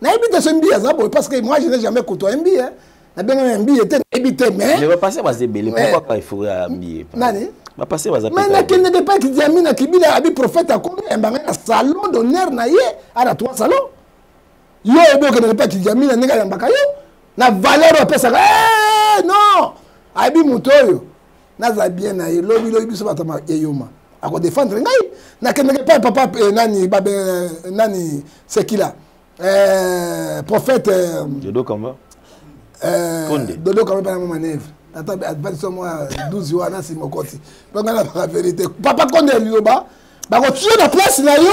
Nayebi te so mbi aza boye parce que moi je n'ai jamais côtoyé mbi, hein. Nabengami mbi ete nayebi te, mais Mais ba passer baza ebele, pourquoi pas il faut ya mbi? Nani? Ba passer baza Mais peut-être. nakendeke pa Kidiami na Kibila abi prophète akomi yambanga na salon d'honneur na ye, ana 3 salons. Yo oyebi okendeke pa Kidiami na ndenge ayambaka yo na valeur oyo apesaka. Eh, non! Ayebi moto oyo naza bien na ye, lobi lobi biso bato ya eyoma ako défendre ngai. Nakendeke pa papa nani, babe, nani, Sekila. Prophète, Dodo Kamba. Konde. Dodo Kamba pa na manœuvre. Tata advance moi 12 wana si mokoti. Donc na la vérité. Papa Konde liloba ba ko tuer na place na yo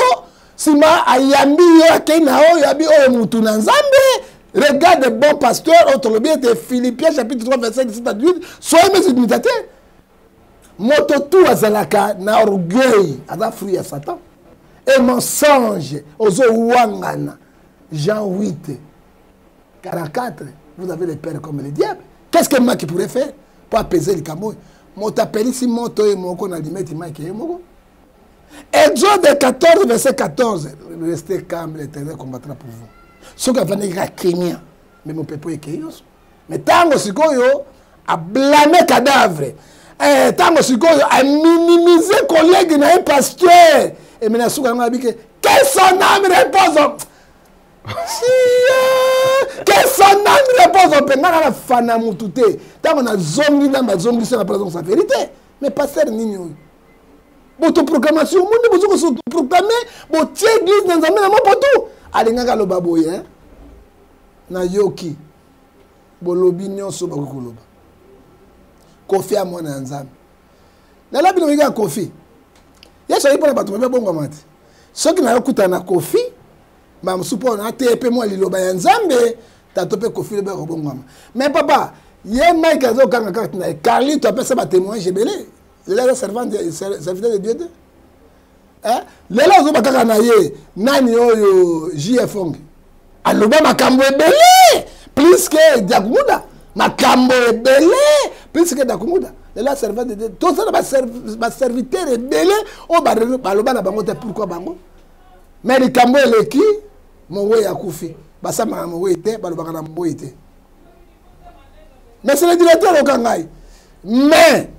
sima ayambi yo akei na oyo abi oyo mutu na Nzambe. Regarde bon pasteur oyo tolobi ete Philippiens chapitre 3 verset 17 à 18, soyez mes imitateurs. Moto tout azalaka na orgueil, aza fruit ya Satan. Et mensonge ozo wangana. Jean 8 44, vous avez le père comme le diable. Qu'est-ce que Mike pourrait faire pour apaiser le Cameroun? Moto apelisi moto ye moko na limeti Mike ye moko. Exode 14 verset 14, restez calme, l'Éternel combattra pour vous. Soki avandaki kaka kimia, mais mon peuple ekei nyonso. Mais ntango sikoyo ablame cadavre, ntango eh, sikoyo aminimise collègue na ye pasteur, eme na suka yango abike que son âme repose si que son âme repose mpe nga na fana mutu te. Ntango nazongi Nzambe azongisi nga mpe nazongisa vérité. Mais pasteur nini oyo botoproclamation omoni bozo kosoproclame botie église na Nzambe na mopoto alingaki aloba boye nayoki bolobi nyonso bakoki koloba. Kofi ya mwana ya Nzambe lala bino boyika Kofi Yesu ayi mpona bato mabe babongwama te. Soki nayokutana na Kofi bamosusu mpo nateye mpe mwa liloba ya Nzambe tato mpe Kofi lobi akobongwama. Mais papa ye Mike azokanga kaka na ye Carlito apesa batémoignage ebele lelo aza servante serviteur de Dieu te. Lelo azoba kaka na ye nani oyo JF Onge aloba makambo ebele plus que Diakumuda, makambo ebele plus que Diakumuda. Lelo servante de Dieu tozala baserviteur ebele oyo baloba na bango te. Pourquoi bango? Mais likambo eleki mowei akufi, basambaka mowei te, balobaka na mowei te. Mais c'est le directeur oka ngai. Mais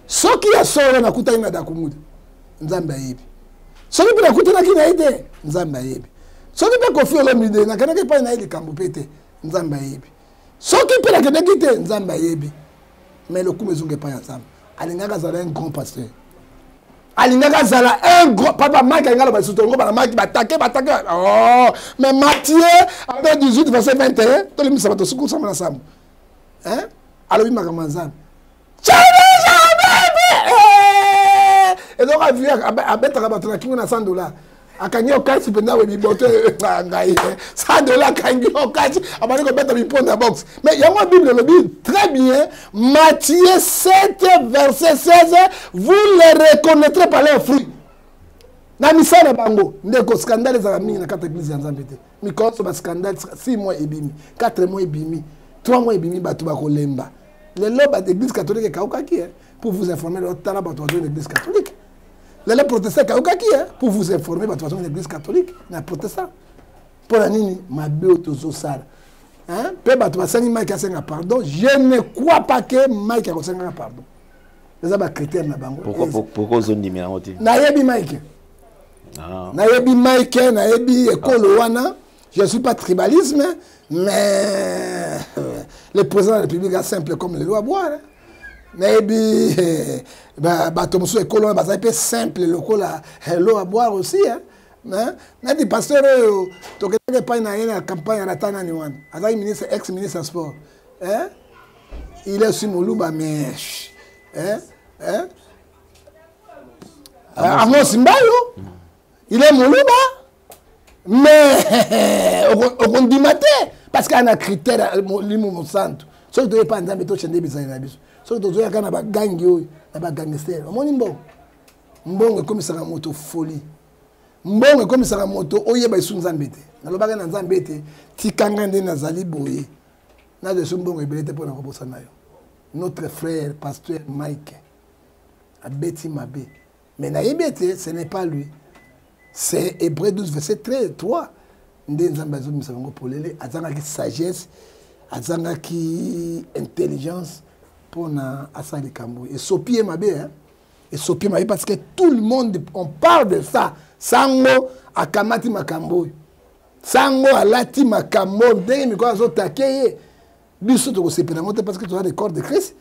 soki ya solo nakutaki na Dakumuda, Nzambe ayebi. Soki mpe nakutanaki na ye te, Nzambe ayebi. Soki mpe Kofi Olomide nakendaki epai na ye likambo mpe te, Nzambe ayebi. Soki mpe nakendaki te, Nzambe ayebi. Mais lokumu ezonga epai ya Nzambe. Alingaki azala un grand pasteur, alingaki azala un grand papa. Mike alingi aloba lisusu tongo bana Mike batake batake. Oh, mais Matthieu avec 18 verset 21 tolimisa bato sukusama na sambo alobi makambo ya Nzambe ezoka vie abetaka bato na kingo na 100 $, akangi okati mpenza we biboto ngai 100 $, akangi okati abandi kobeta biponda ya boxe. Mais yango Bible elobi très bien, Matthieu 7 verset 16, vous les reconnaîtrez par leurs fruits, na misala na bango. Ndeko, scandale ezalaka mingi na kati ya église ya Nzambe te. Mikolo nyonso bascandale, 6 mois ebimi, 4 mois ebimi, 3 mois ebimi, bato bakolemba. Lelo baéglise catholique ekaukaki, pour vous informer. Lelo tala bato bazongi na église catholique. Lelo protestant ekaukaki, pour vous informer, bato bazongi na église catholique na protestant. Mpo na nini? Mabe oyo tozosala mpe bato basengi Mike asenga pardon. Je ne crois pas que Mike akosengaka pardon. Eza bacritère na bango. Pourquoi ozondimela yango te? Nayebi Mike, nayebi Mike, nayebi ekolo wana. Je suis pas tribalisme, mais le président de la République a simple comme le loi boire. Nayebi bato mosusu ekolo wana bazali mpe simple lokola l'eau à boire aussi. Neti pasteur oyo tokendaki epai na ye na campagne ya rata nani wana azalaki ministre, ex ministre ya sport. Il est aussi moluba, mais Amos Mbayo, il est moluba, mais okondima te parce que ana critère molimo mosantu. Soki toyepa Nzambe, tochende bizali na biso. Soki tozoyaka na bagangi oyo na bagangster, omoni mbongo, mbongo ekomisaka moto folie, mbongo ekomisaka moto oyeba esu Nzambe te. Nalobaka na Nzambe ete tikanga nde nazali boye, nazwa esu mbongo ebele te mpo na kobosana yo. Notre frère pasteur Mike abeti mabe, mais nayebi ete ce n'est pas lui, c'est Hébreu 12 verset 13 3 nde Nzambe azobimisa bango polele. Azangaki sagesse, azangaki intelligence mpona asala likambo. Esopi ye mabe, hein? Esopi ye mabe parce que tout le monde on parle de ça. Sango akamati makambo oyo, sango alati makambo ndenge mikolo azotake ye. Biso tokosepela yango te parce que toza le corps de Christ,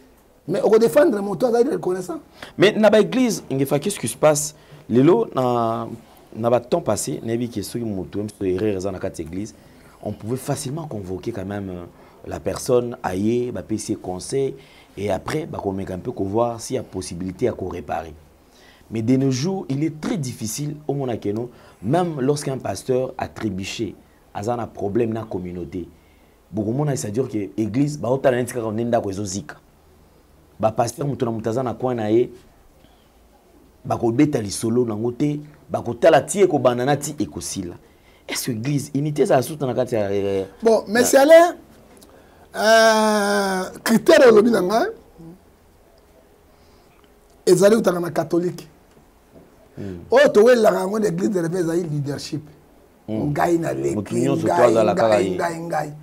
mais okodefendre moto azali reconnaissant. Mais na baéglise ngefa, qu'est-ce qui se passe lelo? Na batemps passé, nayebi ke soki moto mosusu erreur eza na kati ya église, on pouvait facilement convoquer quand même la personne aye, bapesi ye conseil et après bakomeka un peu kovoir s'il y a possibilité ya koréparer. Mais de nos jours, il est très difficile omona keno même lorsqu'un pasteur a trébuché, aza na problème na communauté, bokomona, c'est-à-dire que église baotala neti kaka nde ndako ezozika, bapasteur moto na moto aza na coin na ye, bakobeta lisolo nango te, bakotala ti ekobanda na ti ekosila. Est ce que église unité ezala suta na kati ya Bon, mais Alain, critère olobi na ngai ezali utaka na catholique oyo towelelaka yango na église de réveil, ezali leadership. Ngai naleki, ngai, ngai, ngai.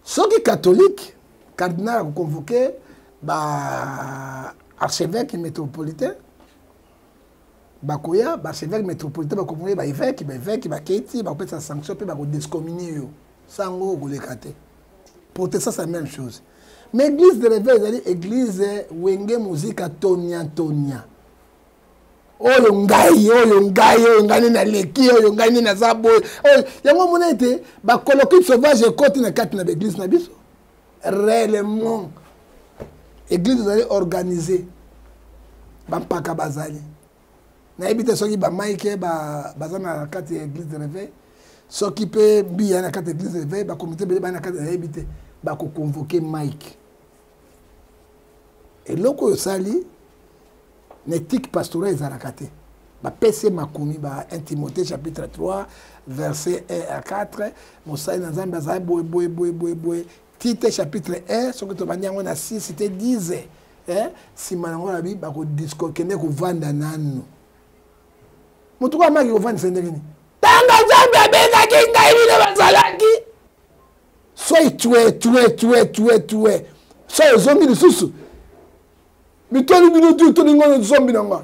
Soki catholique, cardinal akoconvoke ba archevêque métropolitain, bakoya ba archevêque métropolitain, bakoconvoke ba évêque, ba évêque baketi, bakopesa sanction mpe bakodescommunie yo. Sango okoleka te. Protestant, c'est la même chose. Mais église de réveil ezali église Wenge Muzika tonia tonia. Oyo ngai, oyo ngai, oyo ngai nde naleki, oyo ngai nde naza boye. Oyo yango omona ete bakoloki sauvage ekoti na kati na baeglise na biso. Réellement, église ezali organisée, bampaka bazali. Nayebi te soki bamaike baza na kati ya église de réveil, soki mpe mbiya na kati ya église de réveil, bakomite ebele baa na kati, nayebi te. Bakoconvoke Mike. Eloko oyo osali na éthique pastorale ezalaka te. Bapesi ye makomi ba 1 Timothée chapitre 3 verset 1 à 4, mosali na Nzambe azali boye boye boye boye boye. Tite chapitre 1, soki tobandi yango na 6 te 10, nsima nango nabi bakodiskokende kovanda nanu. Motu ko amaki kovandisa ndenge nini? Tanga Nzambe abengaki ngai, bino bazalaki soki tue tue tue tue tue, soki ozongi lisusu bitoli bino tu tolingo zombi na nga.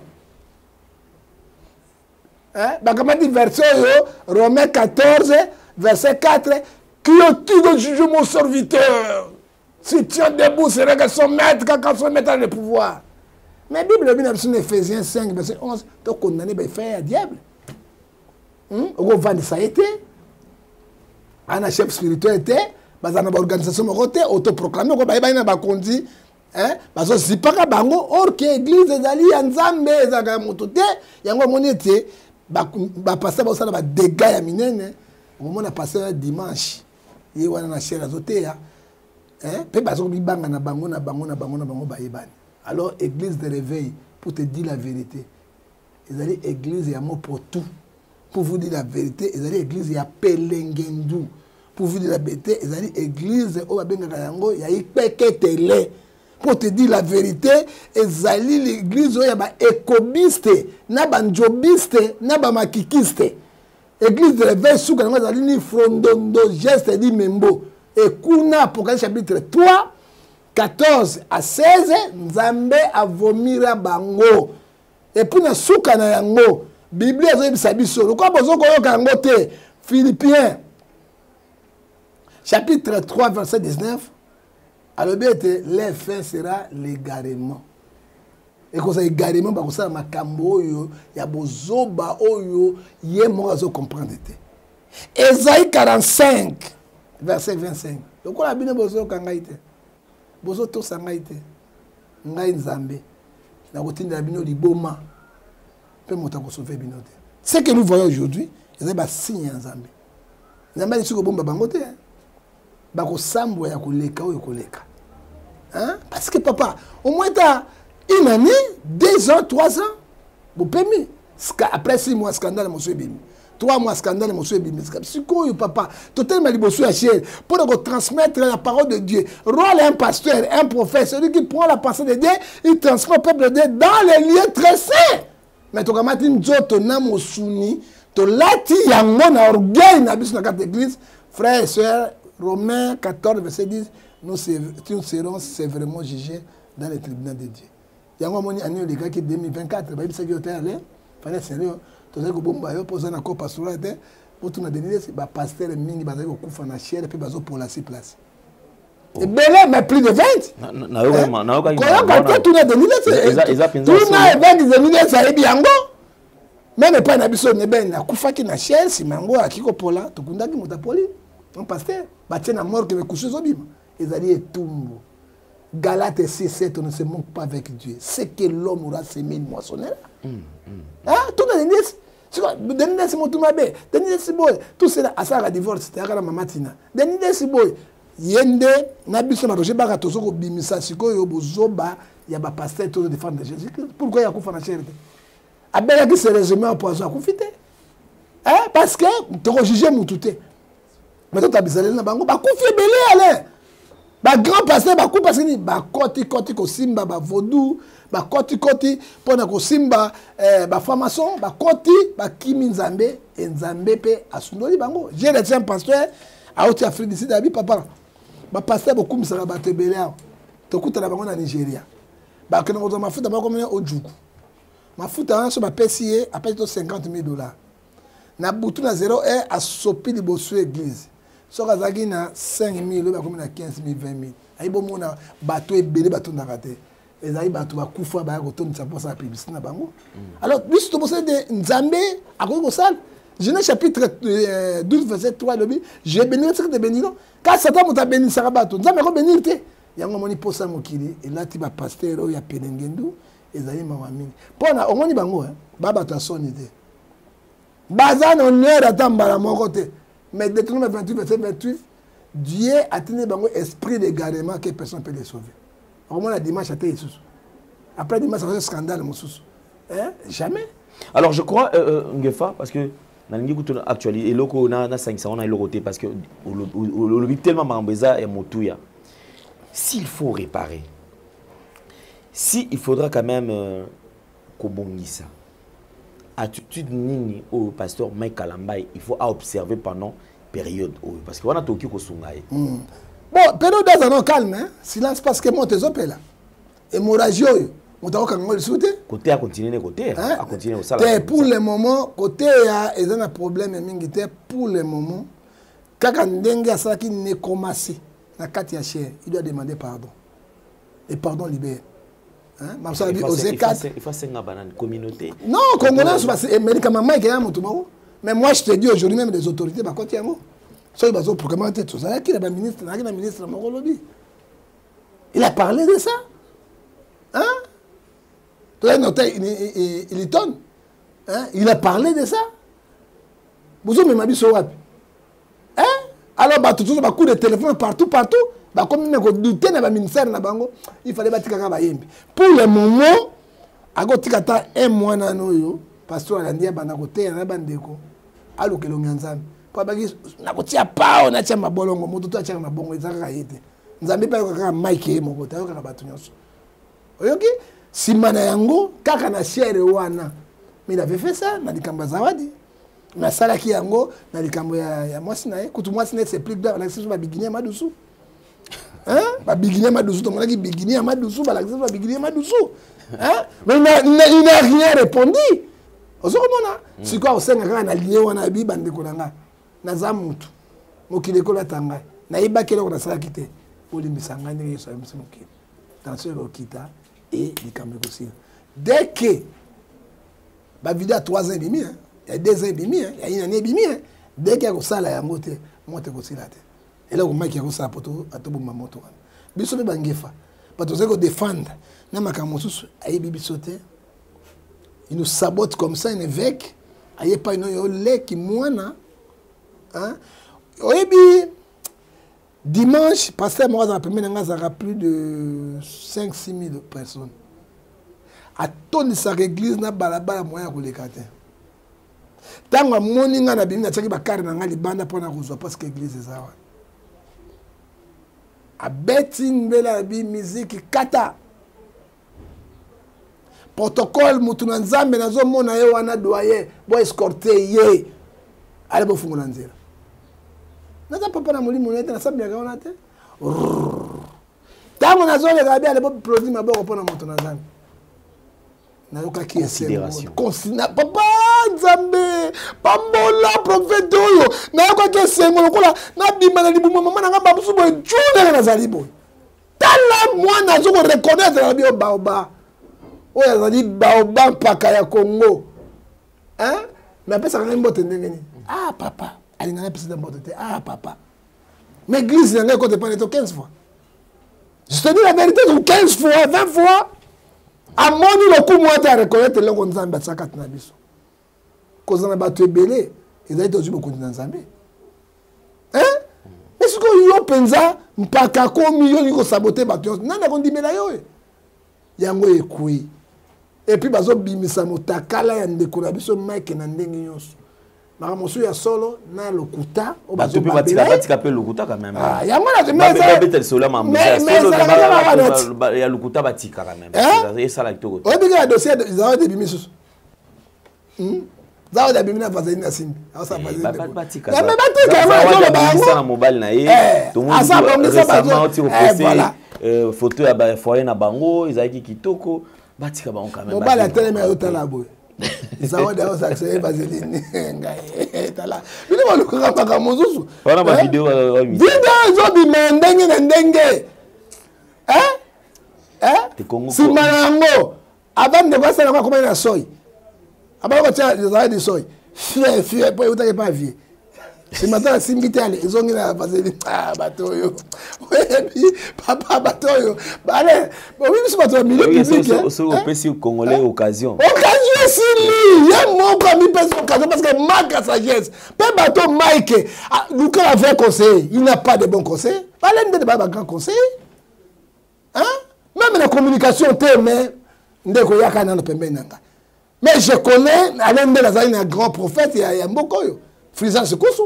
Bakamati verset oyo Romains 14 verset 4, qui as-tu de juger mon serviteur? Si tient debout, c'est que son maître, quand son maître a le pouvoir. Mais Bible elobi na biso na Ephésiens 5 verset 11, tokondane baefait ya diable. Okovandisa ye te, ana chef spirituel te, bazala na baorganisation moko te, autoproclame oko bayebani na bakonzi, bazozipaka bango. Or ke église ezali ya Nzambe, ezalaka ya moto te. Yango amoni ete bapasteur bazosala badégâts ya minene. Okomona pasteur ya dimanche ye wana na chere azoteya, mpe bazokobibanga na bango na bango na bango na bango bayebani. Alors église de réveil, pour te dire la vérité, ezali église ya mopotu. Pour vous dire la vérité, ezali église ya pelengendu. Pour vous dire la vérité, ezali église oyo babengaka yango ya ikpeketele. Pour te dire la vérité, ezali l'église oyo ya ba écobiste na ba njobiste na ba makikiste. Église de réveil suka yango ezali ni frondondo geste di membo. Et kuna Apocalypse chapitre 3 14 à 16, Nzambe avomira bango. Et puis na suka na yango, Bible ezoyebisa biso lokola bozokoyoka yango te. Philippiens chapitre 3 verset 19 alobi ete leur fin sera l'égarement. Ekozala égarement, bakosala makambo oyo ya bozoba oyo ye moko azo comprendre te. Esaïe 45 verset 25, lokola bino bozoyoka ngai te, bozotosa ngai te, ngai Nzambe nakotindela bino liboma mpe moto akosauve bino te. Ce que nous voyons aujourd'hui ezali basigne ya Nzambe. Nzambe alisi kobomba bango te, bakosambwa ya koleka oyo koleka. Hein? Parce que papa, au moins t'as une année, 2 ans, 3 ans, bopemi. Après 6 mois, scandale mosu ebimi. 3 mois, scandale mosu ebimi. Sikoyo papa, totelema liboso ya chair pour transmettre la parole de Dieu. Rôle un pasteur, un prophète, celui qui prend la pensée de Dieu, il transmet au peuple de Dieu dans les lieux très saints. Mais tokamati nzoto na mosuni, tolati yango na orgueil na biso na kati église. Frères et sœurs, Romains 14 verset 10, nous serons sévèrement jugés dans le tribunal de Dieu. Yango amoni année olekaki 2024, bayebisaki yo te ale, fallait sérieux, tozali kobomba yo mpo oza na corps pastoral te, mpo tuna Denis Lessie, ba pasteur mingi bazali kokufa na chair mpe bazopola si place. Ebele, mais plus de 20. Koyoka te, tuna Denis Lessie. Tuna évêque Denis Lessie ayebi yango. Même epai na biso Neben akufaki na chair, nsima yango akiki kopola, tokundaki moto apoli, un pasteur, batie na morgue, mekusu ezobima. Ezali etumbu. Galates 6, 7, on ne se moque pas avec Dieu. Ce que l'homme aura semé, il moissonnera. Hein? Tout le monde dit, Denis Lessie motu mabe, Denis Lessie boy, tout cela, asala divorce, c'était la maman Tina. Denis Lessie boy, yende, na biso na Roger Baka tozo ko bimisa sikoyo bozoba ya ba pasteur tozo défendre Jésus-Christ. Pourquoi ya kufa na chair te? Abelaki sérieusement poison akufi te. Hein? Parce que toko juger mutu te. Mais to tabizaleli na bango bakufi ebele ale. Ba grand pasteur bakufi parce que ni bakoti koti kosimba ba vaudou, bakoti koti pona kosimba ba franc-maçon, bakoti bakimi Nzambe et Nzambe pe asundoli bango. J'ai un pasteur auti Afrique du Sud abi papa. Bapasteur bokumisaka bato ebele awa, tokutana bango na Nigeria, bakende kozwa mafuta bakomena Ojuku. Mafuta wana so bapesi ye, apesi to 50 000 dollars na butu na 0 heure, asopi liboso église. Soki azalaki na 5 000, oyo bakomi na 15 000, 20 000. Ayi bomona bato ebele batondaka te, ezali bato bakufa baya kotondisa mposa ya publicité na bango. Alors biso tobosani te, Nzambe akoki kosala. Genèse chapitre 12 verset 3 elobi: "Je bénirai ceux qui te béniront." Kasi Satan moto abenisaka bato, Nzambe akobénir te. Yango omoni mposa mokili elati bapasteur oyo ya pelengendu, ezali mawa mingi mpona omoni bango ba bato ya soni te, baza na honneur ata mbala moko te. Mais Deutéronome 28 verset 28, Dieu atindi bango esprit d'égarement que personne peut les sauver. Okomona dimanche ate lisusu, après dimanche akoza scandale mosusu. Hein? Jamais. Alors je crois, Ngefa, parce que nalingi kutu actualité eloko nasangisa wana eloko te, parce que olobi tellement makambo eza ya motuya. S'il faut réparer, si il faudra quand même kobongisa attitude nini oyo pasteur Mike Kalambay il faut à observer pendant période oyo, parce que wana tokoki kosunga ye. Bon, période aza no calme, hein? Silence, parce que moto ezopela, hémorragie oyo moto akokanga ngo lisusu te. Kote akontinue ne kote akontinue kosala. Te, pour le moment koteya eza na problème mingi te. Pour le moment, kaka ndenge asalaki nécromancie na kati ya chaire, il doit demander pardon, et pardon libère. Hein? Osée 4. Il faut senga banane communauté. Non, congolais emelikama Mike ya moto moko. Mais moi je te dis, aujourd'hui même des autorités bakoti yango, soki bazoproclame te, tozalaki na baministre, nazalaki na ministre moko lobi, il a parlé de ça, hein? Tozalaki na hôtel Hilton, hein? Il a parlé de ça. Bozomema biso wapi, hein? Alors bato tozo bacoup de téléphone partout partout, bakomi na kodouter na baministère na bango. Il fallait batikaka bayembi. Pour le moment akotika ata un mois nano oyo pasteur alandi, abanda koteya na bandeko, aluka elongi ya Nzambe, mpo abaki nakotia pao natia mabolongo. Moto to atiaka mabongo eza kaka ye te, Nzambe mpe ayoka kaka Mike ye moko te, ayokaka bato nyonso. Oyoki nsima na yango kaka na chaire wana, mais il avait fait ça na likambo ya Zawadi, nasalaki yango na likambo ya mwasi na ye. Kutu mwasi na ye, c'est plus grave, alakisi biso babikini ya madusu, babikini ya madusu. Tomonaki bikini ya madusu, balakisi biso babikini ya madusu, mais il n'a rien répondu. Ozokomona sikoyo akosenga kaka na lie wana abi: "Bandeko na ngai, naza mutu, mokili ekolata ngai, nayebaki eloko nasalaki te, bolimbisa ngai ndenge Yesu ayebisi mokili." Tension ekokita e likambo ekosila dès que bavideo ya 3 ans ebimi, ya 2 ans ebimi, ya une année ebimi. Dès que akosala yango te, moto ekosila te. Eloko Mike akosala po atoboma moto wana, biso mpe bangefa bato ozali kodéfendre na makambo mosusu, ayebi biso te. Il nous sabote comme ça. Un évêque aye pa ino yo leki mwana, oyebi, dimanche pasteur moko azalaka pembeni na ngai, azalaka plus de 5 6 000 personnes, atondisaka église na balabala, moyen ya koleka te. Ntango amoni ngai na bimi, natiaki bakare na ngai libanda mpona kozwa, parce que église eza wana. Abeti mbela ya bi miziki, kata protocole, mutu na Nzambe nazomona ye wana, doyen, boescorte ye, ale bofungola nzela. Naza papa na molimo na ye te, nasambelaka wana te. Ntango nazoleka bi ale boproduit maboko mpona moto na Nzambe, nayokaki esengo. Papa, Nzambe pambola prophète oyo. Nayokaki esengo lokola nabima na libuma mama na ngai bamosusu boye ju ndenge nazali boye. Tala mwana azo koreconnaître na bio baoba oyo azali baoba mpaka ya Congo, mais apesaka ngai mbote ndenge nini? Ah papa, alingaka apesaka mbote te. Ah papa, mais église na ngai ekote pana eto 15 fois, je te dis la vérité, 15 fois, 20 fois. Amoni lokumu ate areconnaître eloko Nzambe atiaka kati na biso. Kozala na bato ebele ezali tozwi bokonzi na Nzambe. Mais sikoyo yo mpenza mpaka komi yo olingi kosaboter bato nyonso, nani akondimela yo? Yango ekwei. Et puis bazobimisa motakala ya ndeko na biso Mike na ndenge nyonso, makambo mosusu ya solo na lokuta. Bato mpe batika mpe lokuta quand même. Yango. Babeta lisolo ya mambo ya lokuta, batika quand même, esala kitoko. Oyebi kaka dossier ezala début misusu. Zawadi abimi na vaseline asimbi. Aosala Eh, vaseline. batika. Mais batika yango Zawadi azoloba abimisa yango. na mobali na ye. Eh, Tomoni asa abongisa bato. récemment oti Eh, koposte voilà. photo ya bafoyer na bango ezalaki kitoko. Batika bango quand même. Mobali bavivre. atelemi azotala boye. Zawadi aosakisa ye vaseline. Ngai tala. Bino balukaka makambo mosusu. Wana ba Eh? vidéo Video ezobima ya ndenge na ndenge. Eh? Eh? Te Congo- Nsima na yango avant ndeko asala yango akomaki na soi. Abala kotia Zawadi soi. Fie fie po eutaki epa vie. Nsima tala asimbi te ale ezongi na vaseline. Ah bato oyo. Oyebi papa bato oyo. Ale oyebi biso bato ya milieu Oyo, public. eh? soki opesi congolais occasion. Occasion esili ye moko amipesi occasion parce que manque ya sagesse mpe bato Mike luka ba vrai conseiller, il n'a pas de bon conseil. Balende nde baya ba grand conseil, hein? Même na communication te, mais ndeko yaka nano pembeni na nga. Mais je connais ale nde nazali na grand prophète ya mboka oyo, Frisance Kusu.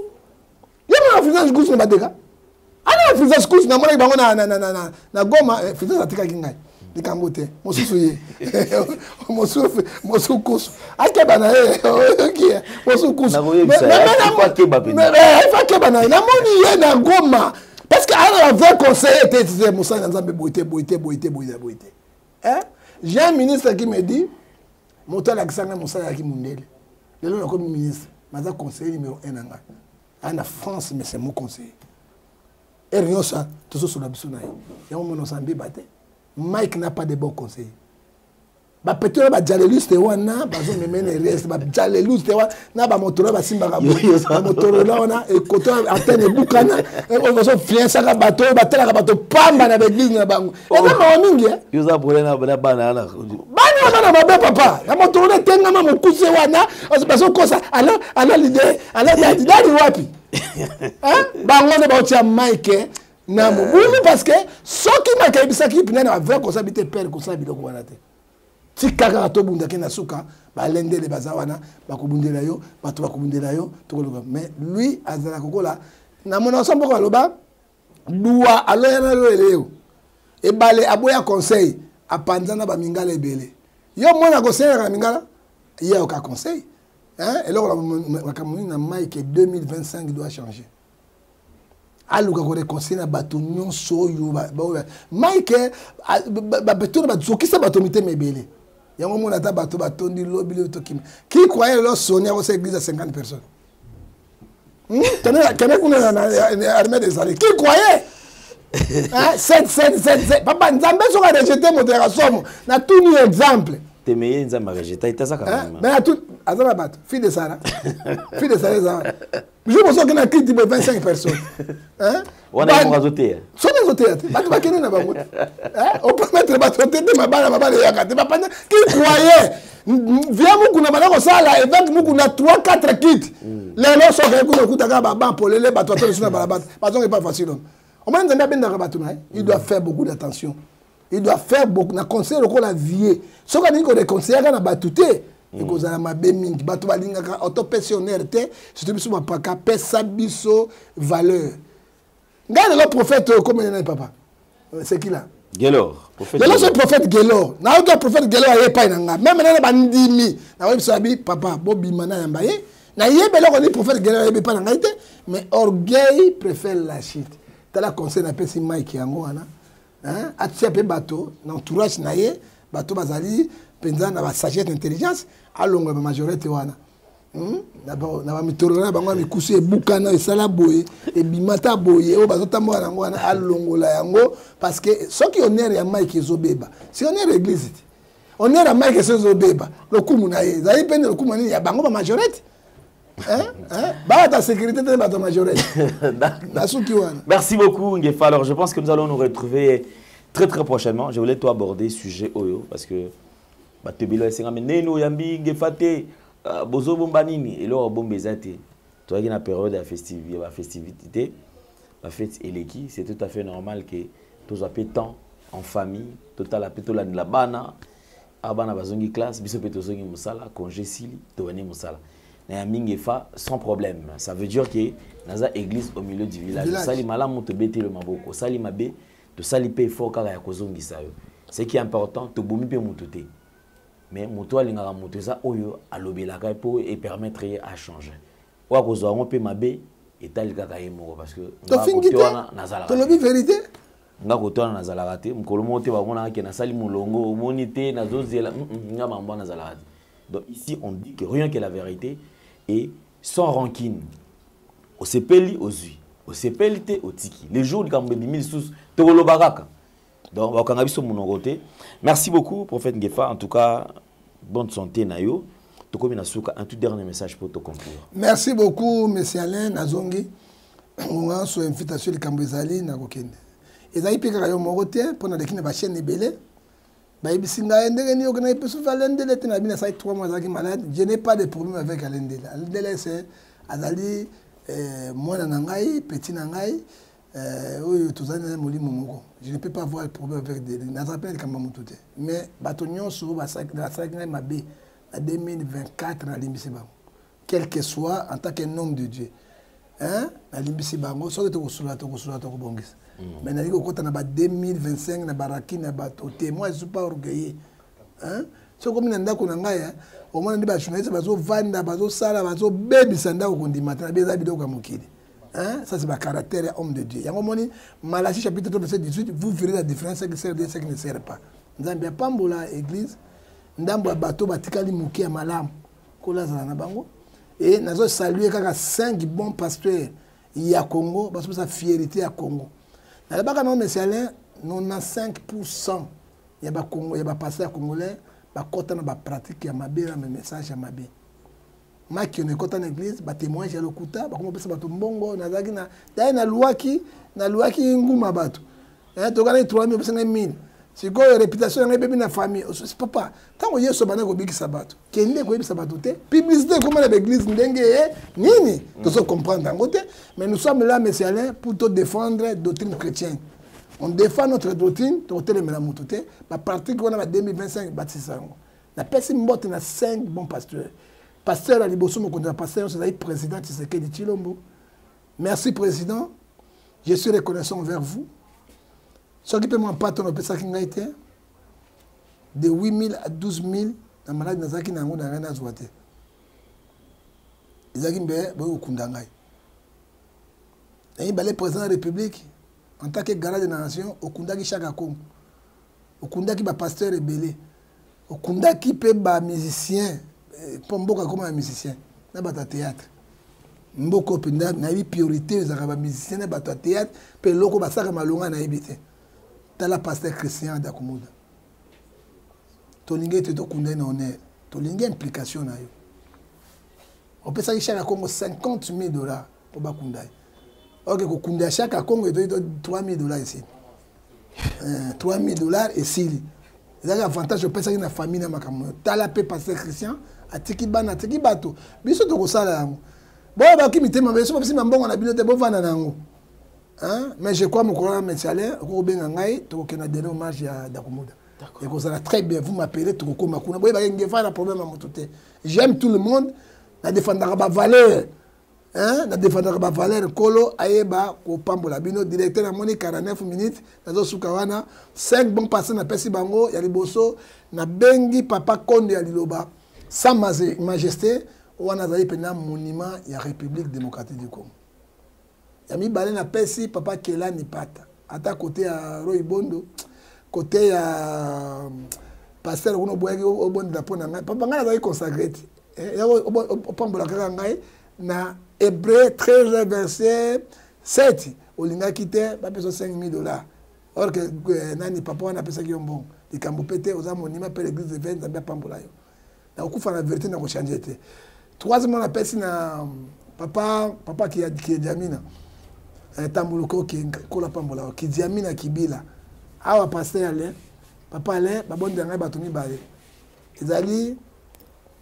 Ye mona Frisance Kusu na badeka ana na Frisance Kusu namonaki bango na Goma. Frisance atikaki ngai likambo te, mosusu ye mosusu kusu akeba na ye, oyoki ye mosusu kusu. Nakoyebisa ye, il faut akeba mpenza. Il faut akeba na ye. Namoni ye na Goma parce que ana na vrai conseiller te. Te mosali na Nzambe boye te, boye te, boye te, boye te, boye te. Hein? J'ai un ministre qui me dit moto alakisa ngai mosala ayaki mondele, lelo nakomi ministre, naza conseiller numéro 1 na ngai aya na France, mais c'est mon conseiller. Heure nyonso tozosola biso na ye yango mona osala mbeba te. Mike n'a pas de bon conseil. Bapeti wana bajaleliste wana bazomeme na rs bajaleliste wana na bamotolo basimbaka bamotolola wana ekoto antenne ebukana oyo bazofiansaka bato oyo batelaka bato pamba na baeglise na bango. Eza mawa mingi, eh? Yo oza problème na bana wana. Bana bana mabe papa ya motolola etengama mokuse wana bazokosa alo alo leader alo dadi dadi wapi. Hein? Bango nde baotia Mike na mobulu parce que soki Mike ayebisaki mpena na bavrai kosala bi te pere kosala biloko wana te, tika kaka tobundaki na suka balendele baza wana bakobundela yo, bato bakobundela yo tokoluka. Mais lui azala kokola na mona so moko aloba duwa aloya na yo eleo ebale aboya conseil apanza na bamingala ebele. Yo mwana koselaka na mingala ye ayoka conseil. Hein? Eloko na makambo nini na Mike 2025 doit changer, aluka koreconcilie na bato nyonso oyo Mike bato na bazokisa bato mitema ebele. Yango mona ata bato batondi lobi lobi tokima. Qui croyait lelo Soni akosa église ya 50 personnes? Kende kuna na armée des alliés. Qui croyait? Hein? 7 7 7 7 papa Nzambe soki arejete moto ya kasomo natuni exemple. Te me ye Nzambe arejeta etazaka. Hein? Mais atu aza na bato fille de Sara, fille de Sara eza wana jour mosusu okende na kiti boye 25 personnes. Hein? Wana ye moko azoteya. Soki azoteya te bato bakende na bango te. Hein? Opermettre bato te te mabala mabala eyaka te bapanda. Qui croyait via mukuna banda kosala évêque mukuna 3 4 kit lelo soki oke kuna okutaka baban polele bato bato lisu na balabala bazonga epa facile. Omoni Nzambe abendaka bato na ye. Il doit faire beaucoup d'attention, il doit faire beaucoup na conseil lokola vie. Soki alingi koreconseillaka na bato te ekozala mabe mingi. Bato balingaka otopesi honneur te, surtout biso bapaka pesa biso valeur. Ngai lelo prophète oyo komene nani papa, c'est qui là? Gelor, prophète. Lelo Gelor. So prophète Gelor nayoki prophète Gelor aye epai na nga meme nane bandimi nakoyebisa bi papa bobima na yamba ye nayebi eloko nini prophète Gelor ayebi epai na ngai te. Mais orgueil préfère la chute. Tala conseil napesi Mike yango wana. Hein? Atia mpe bato na entourage na ye, bato bazali mpenza na basagesse intelligence, alongola bamajorité wana. Na bamitolo na bango ya mikusu ebukana esala boye ebima ta boye oyo bazotambola nango wana alongola yango parce que soki honneur ya Mike ezobeba, si honneur ya église te, honneur ya Mike esi ezobeba, lokumu na ye ezali pene lokumu nini ya bango bamajorité. Hein? Hein? Baata sécurité te bato majorité nasuki wana. Merci beaucoup Ngefa. Alors je pense que nous allons nous retrouver très très prochainement. Je voulais toi aborder sujet oyo parce que bato ebele esengami neni oyambi Ngefa te bozobomba nini eloko bomba eza te. Toyaki na période ya ya bafestivité, bafete eleki, c'est tout à fait normal que tozwa mpe temps en famille, totala mpe tolandela bana awa bana bazongi classe, biso mpe tozongi mosala, congé sili tobandi mosala na ya mingi efa sans problème. Ça veut dire que naza église au milieu du village. Village. Osali malamu tobeteli maboko, osali mabe tosali mpe effort kaka ya kozongisa yo. Ce qui est important, tobomi mpe motu te. Mais moto alingaka moto eza oyo alobelaka ye mpo epermettre ye achanger. Oyo akozwa yango mpe mabe, etali kaka ye moko, parce que tofingi te, tolobi vérité. Nga kote wana nazalaka te. Mokolo moko te bamonaka ke nasali molongo, omoni te, nazozela nga mambo wana nazalaka te. Donc ici on dit que rien que la vérité et sans rancune. Osepeli, ozwi, osepeli te, otiki. Le jour likambo ebimi lisusu, tokoloba kaka. Donc bakanga biso monoko te. Merci beaucoup, prophète Ngefa. En tout cas, bonne santé na yo. Tokomi na suka, un tout dernier message pour te conclure. Merci beaucoup, monsieur Alain. Nazongi ngonga so invitation, likambo ezali, nakokende. Ezali mpe kaka yo moko te, mpo naleki na bachaîne ebele. Bayebisi ngai ndenge nini okendaki mpe soki Alain Ndele te. Na bino asali 3 mois, azalaki malade. Je n'ai pas de problème avec Alain Ndele. Alain Ndele, c'est azali mwana na ngai, petit na ngai, oyo tozali na molimo moko. Je ne peux pas avoir de problème avec Ndele. Nazala mpe na likambo ya motu te, mais bato nyonso oyo basalaki ngai mabe na 2024, nalimbisi bango, quel que soit, en tant qu'un homme de Dieu, hein, nalimbisi bango. Soki tokosolola, tokosolola, tokobongisa. Mais nalingi kokɔta na ba 2025 na baraki na bato te. Moi, je suis pas orgueilleux, hein. Soki okomi na ndako na ngai, omona nde bajournaliste bazovanda, bazosala, bazobebisa ndako, kondima te. Na bi eza biloko ya mokili, hein. Ça, c'est ba caractère ya homme de Dieu. Yango omoni Malachie chapitre 3 verset 18: vous verrez la différence, ce qui sert Dieu, ce qui ne sert pas. Nzambe apambola église. Ndambo ya bato batikali moke ya malamu, kola azala na bango. E nazo saluer kaka 5 bons pasteurs ya Congo, bazopesa fierté ya Congo. Nalobaka nango, monsieur Alain, 95 ya bacongo, ya bapasteur ya congolais, bakɔta na bapratique ya mabe, na message ya mabe. Makiono ekɔta na église, batémoignage ya lokuta, bakoma kopesa bato mbongo. Nazalaki na daye, naluwaki nguma bato, tokanaki 3000, opesa ngai 1000. Sikoyo réputation yango ebebi na famille. Papa, ntango Yesu abandaki kobikisa bato, kende koyebisa bato te. Publicité ekoma na baeglise ndenge ye nini, tozo comprendre yango te. Mais nous sommes là, monsieur Alain, pour te défendre doctrine chrétienne. On défend notre doctrine, tokotelemela motu te. Bapratique wana ba 2025, batisa yango. Napesi mbote na 5 bons pasteurs. Pasteur ya liboso, mokonzi ya pasteur nyonso, ezali président Tshisekedi Tshilombo. Merci président, je suis reconnaissant envers vous. Soki mpe mwa mpato napesaki ngai te de 8000 à 12 000 na maladi nazalaki na yango, na ngai nazwa te, ezalaki mbe boyi kokunda ngai. Na mibale, président ya République, en tant que garant de la nation, okundaki Chaka Congo, okundaki bapasteur ebele, okundaki mpe bamusicien, mpo mboka ekoma ya musicien na bato ya théâtre. Mboka oyo mpenza, nayebi priorité ezalaka bamusicien na bato ya théâtre, mpe eloko basalaka malonga nayebi te. Tala pasteur Christian Dakumuda, tolingi ete tokunda ye na honneur. Tolingi implication na yo. Opesaki Chaka Congo 50 000 $ mpo bakunda ye. Ok, kokunda ya Chaka Congo etoki 3 000 $ esili, 3 000 $ esili. Ezalaki avantage opesaki na famille na makambo. Tala mpe pasteur Christian atiki bana, atiki bato. Biso tokosala yango. Boyo baki mitema biso, bapesi mambongo na bino te, bovanda na yango. Mais je crois mokolo wana, monsieur Alain, okoki kobenga ngai, tokokende na dernier hommage ya Dakumuda, ekozala très bien. Vous m'appelez, tokokóma kuna. Boyebaki Ngefa na problème ya moto te. J'aime tout le monde, nadefendaka bavaleur, nadefendaka bavaleur. Nkolo ayeba kopambola bino. Directeur, namoni 49 minutes, nazosuka wana. 5 bon passé, napesi bango ya liboso. Nabengi papa Kondo ya liloba, Sa Majesté, wana azali mpena monument ya République démocratique du Congo. Ya mibale, napesi papa Kelani Pata, ata kote ya Roy Bondo, kote ya pasteur kuna oboyaki obondela mpo na ngai. Papa, ngai nazalaki consacré te, opambola kaka ngai na Hébreu 13 verset 7. Olingaki te bapesa 5000 $, or que nani, papa wana apesaki yo mbongo. Likambo mpe te, oza monima mpe l'église de ve. Nzambe apambola yo. Nakokufa na vérité, na kochange te. Troisièmement, napesi na papa Kidiamina Tambuluko, kola pambola Kidiamina Kibila awa. Pasteur Alain, papa Alain, babondela ngai bato mibale, ezali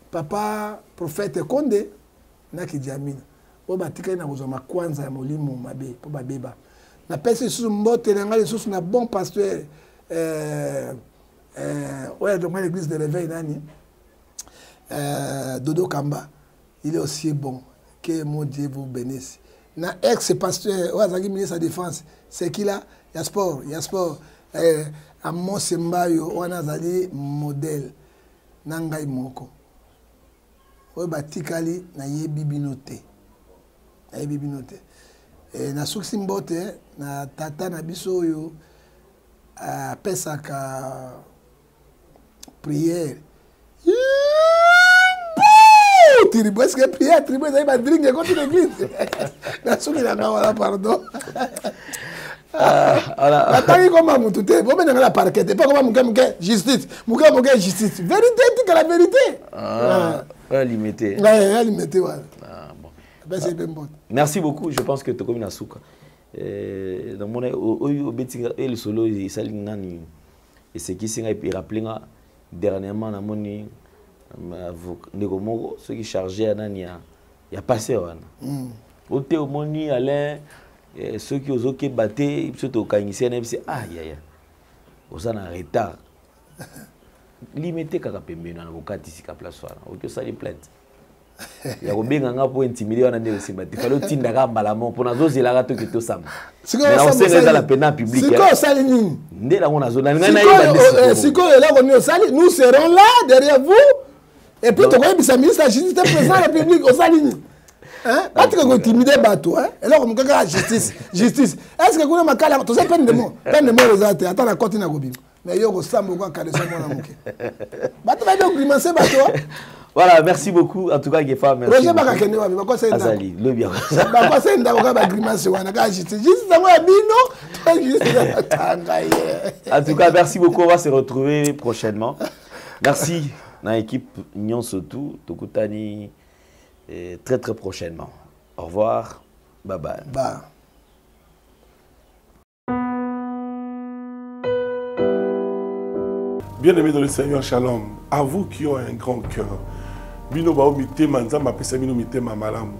papa prophète Konde na Kidiamina, oyo batikali na kozwa makwanza ya molimo mabe mpo babeba. Napesi lisusu mbote na ngai lisusu na bon pasteur oyo adonga l'église de réveil, nani, Dodo Kamba, il est aussi bon. Que mon Dieu vous bénisse. Na ex pasteur oyo azalaki ministre ya défense, sekila ya sport, ya sport, Amos Mbayo, wana azali modèle. Na ngai moko. Oyo batikali nayebi bino te. Nayebi bino te. E, nasukisi mbote na tata na biso oyo apesaka prière tribu est ce que prière tribu ezali badringue ekoti na église nasuki na nga wana pardon ah, natangi koma mutu te bobenga nga na parquet te mpe koma moke moke justice moke moke justice vérité etikala vérité ah, ah. limité limité wana apesi mpe mbote merci beaucoup je pense que tokomi na suka eh, namona oyo obeti nga eh, lisolo esali nani esekisi ngai erappele nga dernièrement namoni ndeko moko soki charge ya nani ya, ya passe wana mm. ote omoni alain eh, soki ozokeba te biso tokangisi ya nayebisi ah yaya oza na retard limete kaka pembeni wana bokatisi ka place wana oki osali plainte ya kobenga nga mpo intimide wana nde osimba te fale otinda kaka mbala moko mpo nazozelaka toke tosamba naosenga ezala mpena public sikoyo osali nini nde nango nazonalingai nayeba eh, sikoyo eloko nini osali nous serons là derrière vous et puis tokoyebisa ministre ya justice te président ya république osali nini batika kointimide bato eloko moke kaka justice justice est ce que kuna makala toza peine de mort peine de mort eza te ata na koti na kobima mais yo kosamba okoka kalesa mwana moke bato bayebi ogrimanse bato Voilà, merci beaucoup. En tout cas, Gefa, merci. Roger Bakakende wapi bakosa ndako. Azali, lobi Bakosa ndako kaka ba grimace wana kaka justice. Justice yango ya bino, to justice ya tanga ye. En tout cas, merci beaucoup. On va se retrouver prochainement. Merci na équipe Nyonso tout, tokutani eh, très très prochainement. Au revoir. Bye bye. Bye. Bien-aimés dans le Seigneur, shalom. À vous qui ont un grand cœur. Bino bao mitema nzambe apesa bino mitema malamu.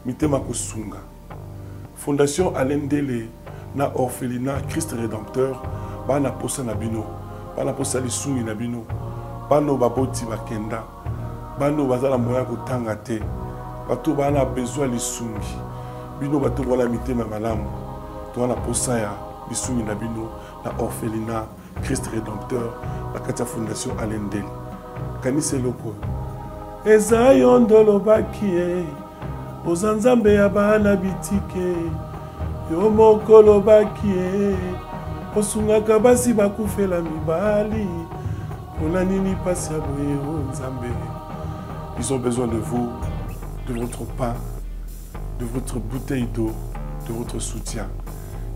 Mitema kosunga. Fondation Alain Ndele na orphelinat Christ Rédempteur bana posa na bino. Bana posa lisungi na bino. Bana baboti bakenda. Bana baza na moyen kotanga te. Bato bana besoin lisungi. Bino bato bana mitema malamu. Toza na posa ya lisungi na bino na orphelinat Christ Rédempteur na kati ya fondation Alain Ndele. Kanisa eloko oyo. Eza yo nde olobaki ye, oza Nzambe ya bana bitike. Yo moko olobaki ye, osungaka basi bakufela mibali. Pona nini pasi ya boye o Nzambe? Ils ont besoin de vous, de votre pain, de votre bouteille d'eau, de votre soutien.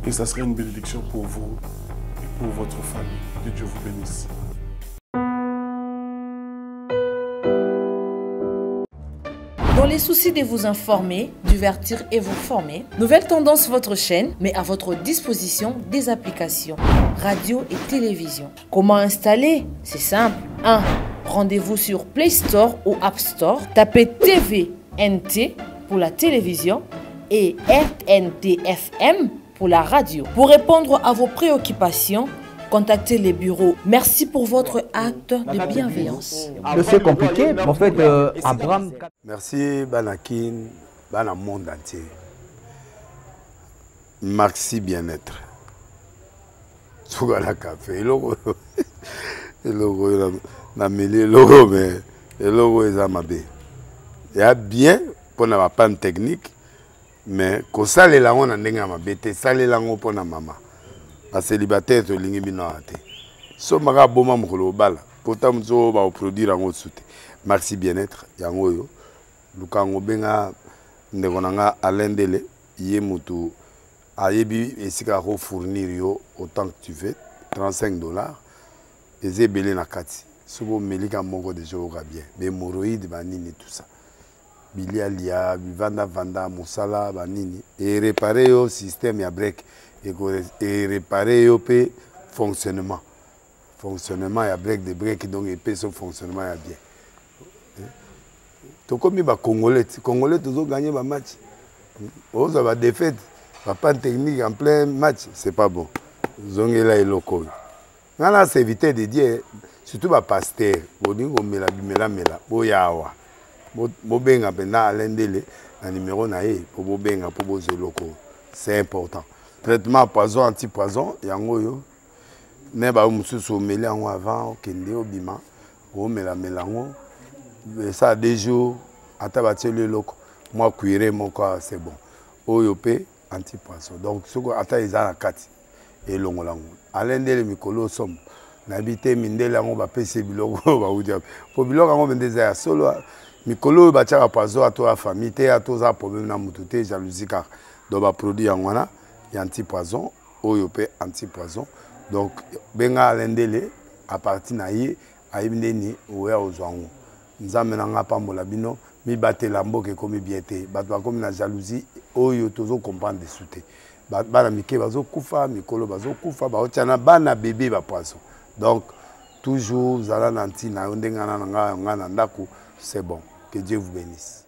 Et ça sera une bénédiction pour vous et pour votre famille. Que Dieu vous bénisse. Dans les soucis de vous informer, divertir et vous former, Nouvelle Tendance, votre chaîne, met à votre disposition des applications, radio et télévision. Comment installer C'est simple. 1. Rendez-vous sur Play Store ou App Store. Tapez TVNT pour la télévision et RNTFM pour la radio. Pour répondre à vos préoccupations, contactez les bureaux. Merci pour votre acte de bienveillance. C'est compliqué. En fait, euh, Abraham. Merci Banakin, Bana monde entier. Maxi bien-être. suka na kafe eloko eloko oyo nameli eloko me eloko oyo eza mabe ya bien mpo na bapanne technique mais kosalela yango na ndenge ya mabe te salela yango mpo na mama bacelibataire tolingi bino awa te sombaka aboma mokolo obala pota mosusu oyo bakoproduire yango mosusu te maxi bien-être yango oyo luka yango benga ndeko na nga alain ndele ye motu ayebi esika ako fournir yo autant que tu veux 35 dollars eza ebele na kati soki omeli ka moko deja oyoka bien bahemoroïde banini tout ça bilialia bivandavanda mosala banini erepare yo système ya break erepare yo mpe fonctionnement fonctionnement ya break de break donc epesi yo fonctionnement ya bien tokomi bacongolais ti congolais tozoganye bamatch ozwa badéfaite bapanne technique en plein match c'est pas bon zongela eloko oyo ngai na serviteur de dieu surtout bapaster bolingi komela bimelamela boya awa bobenga mpenza alain ndele na numero na ye mpo bobenga mpo bozwa eloko oyo c'est important traitement poison anti poison yango oyo me bayo mosusu omeli yango avant okende obima Omelamela yango esala deux jours, ata batieli eloko mwa cuire moko, c'est bon. Oyo mpe anti poison, donc soki ata eza na kati, elongola yango. Alain Ndele, mikolo somo, nayebi te mindele yango bapesi biloko oyo bauti wapi, po biloko yango mpenza eza ya solo. Mikolo oyo batiaka poison, ato ya famille te, ato oza problème na motu te, jalousie kaka. Donc baproduit yango wana ya anti poison, oyo mpe anti poison. Donc benga Alain Ndele, à partir na ye ayebi ndeni oya ozwa yango. Nzambe na nga apambola bino. Mibatela, mboka ekomi bien te, bato bakomi na jalousie oyo tozocomprendre desu te. Bana mike bazokufa, mikolo bazokufa, baotia na bana bebe bapoison. Donc toujours zala na ntina yo ndenge na nga na ndako, c'est bon. Que Dieu vous bénisse.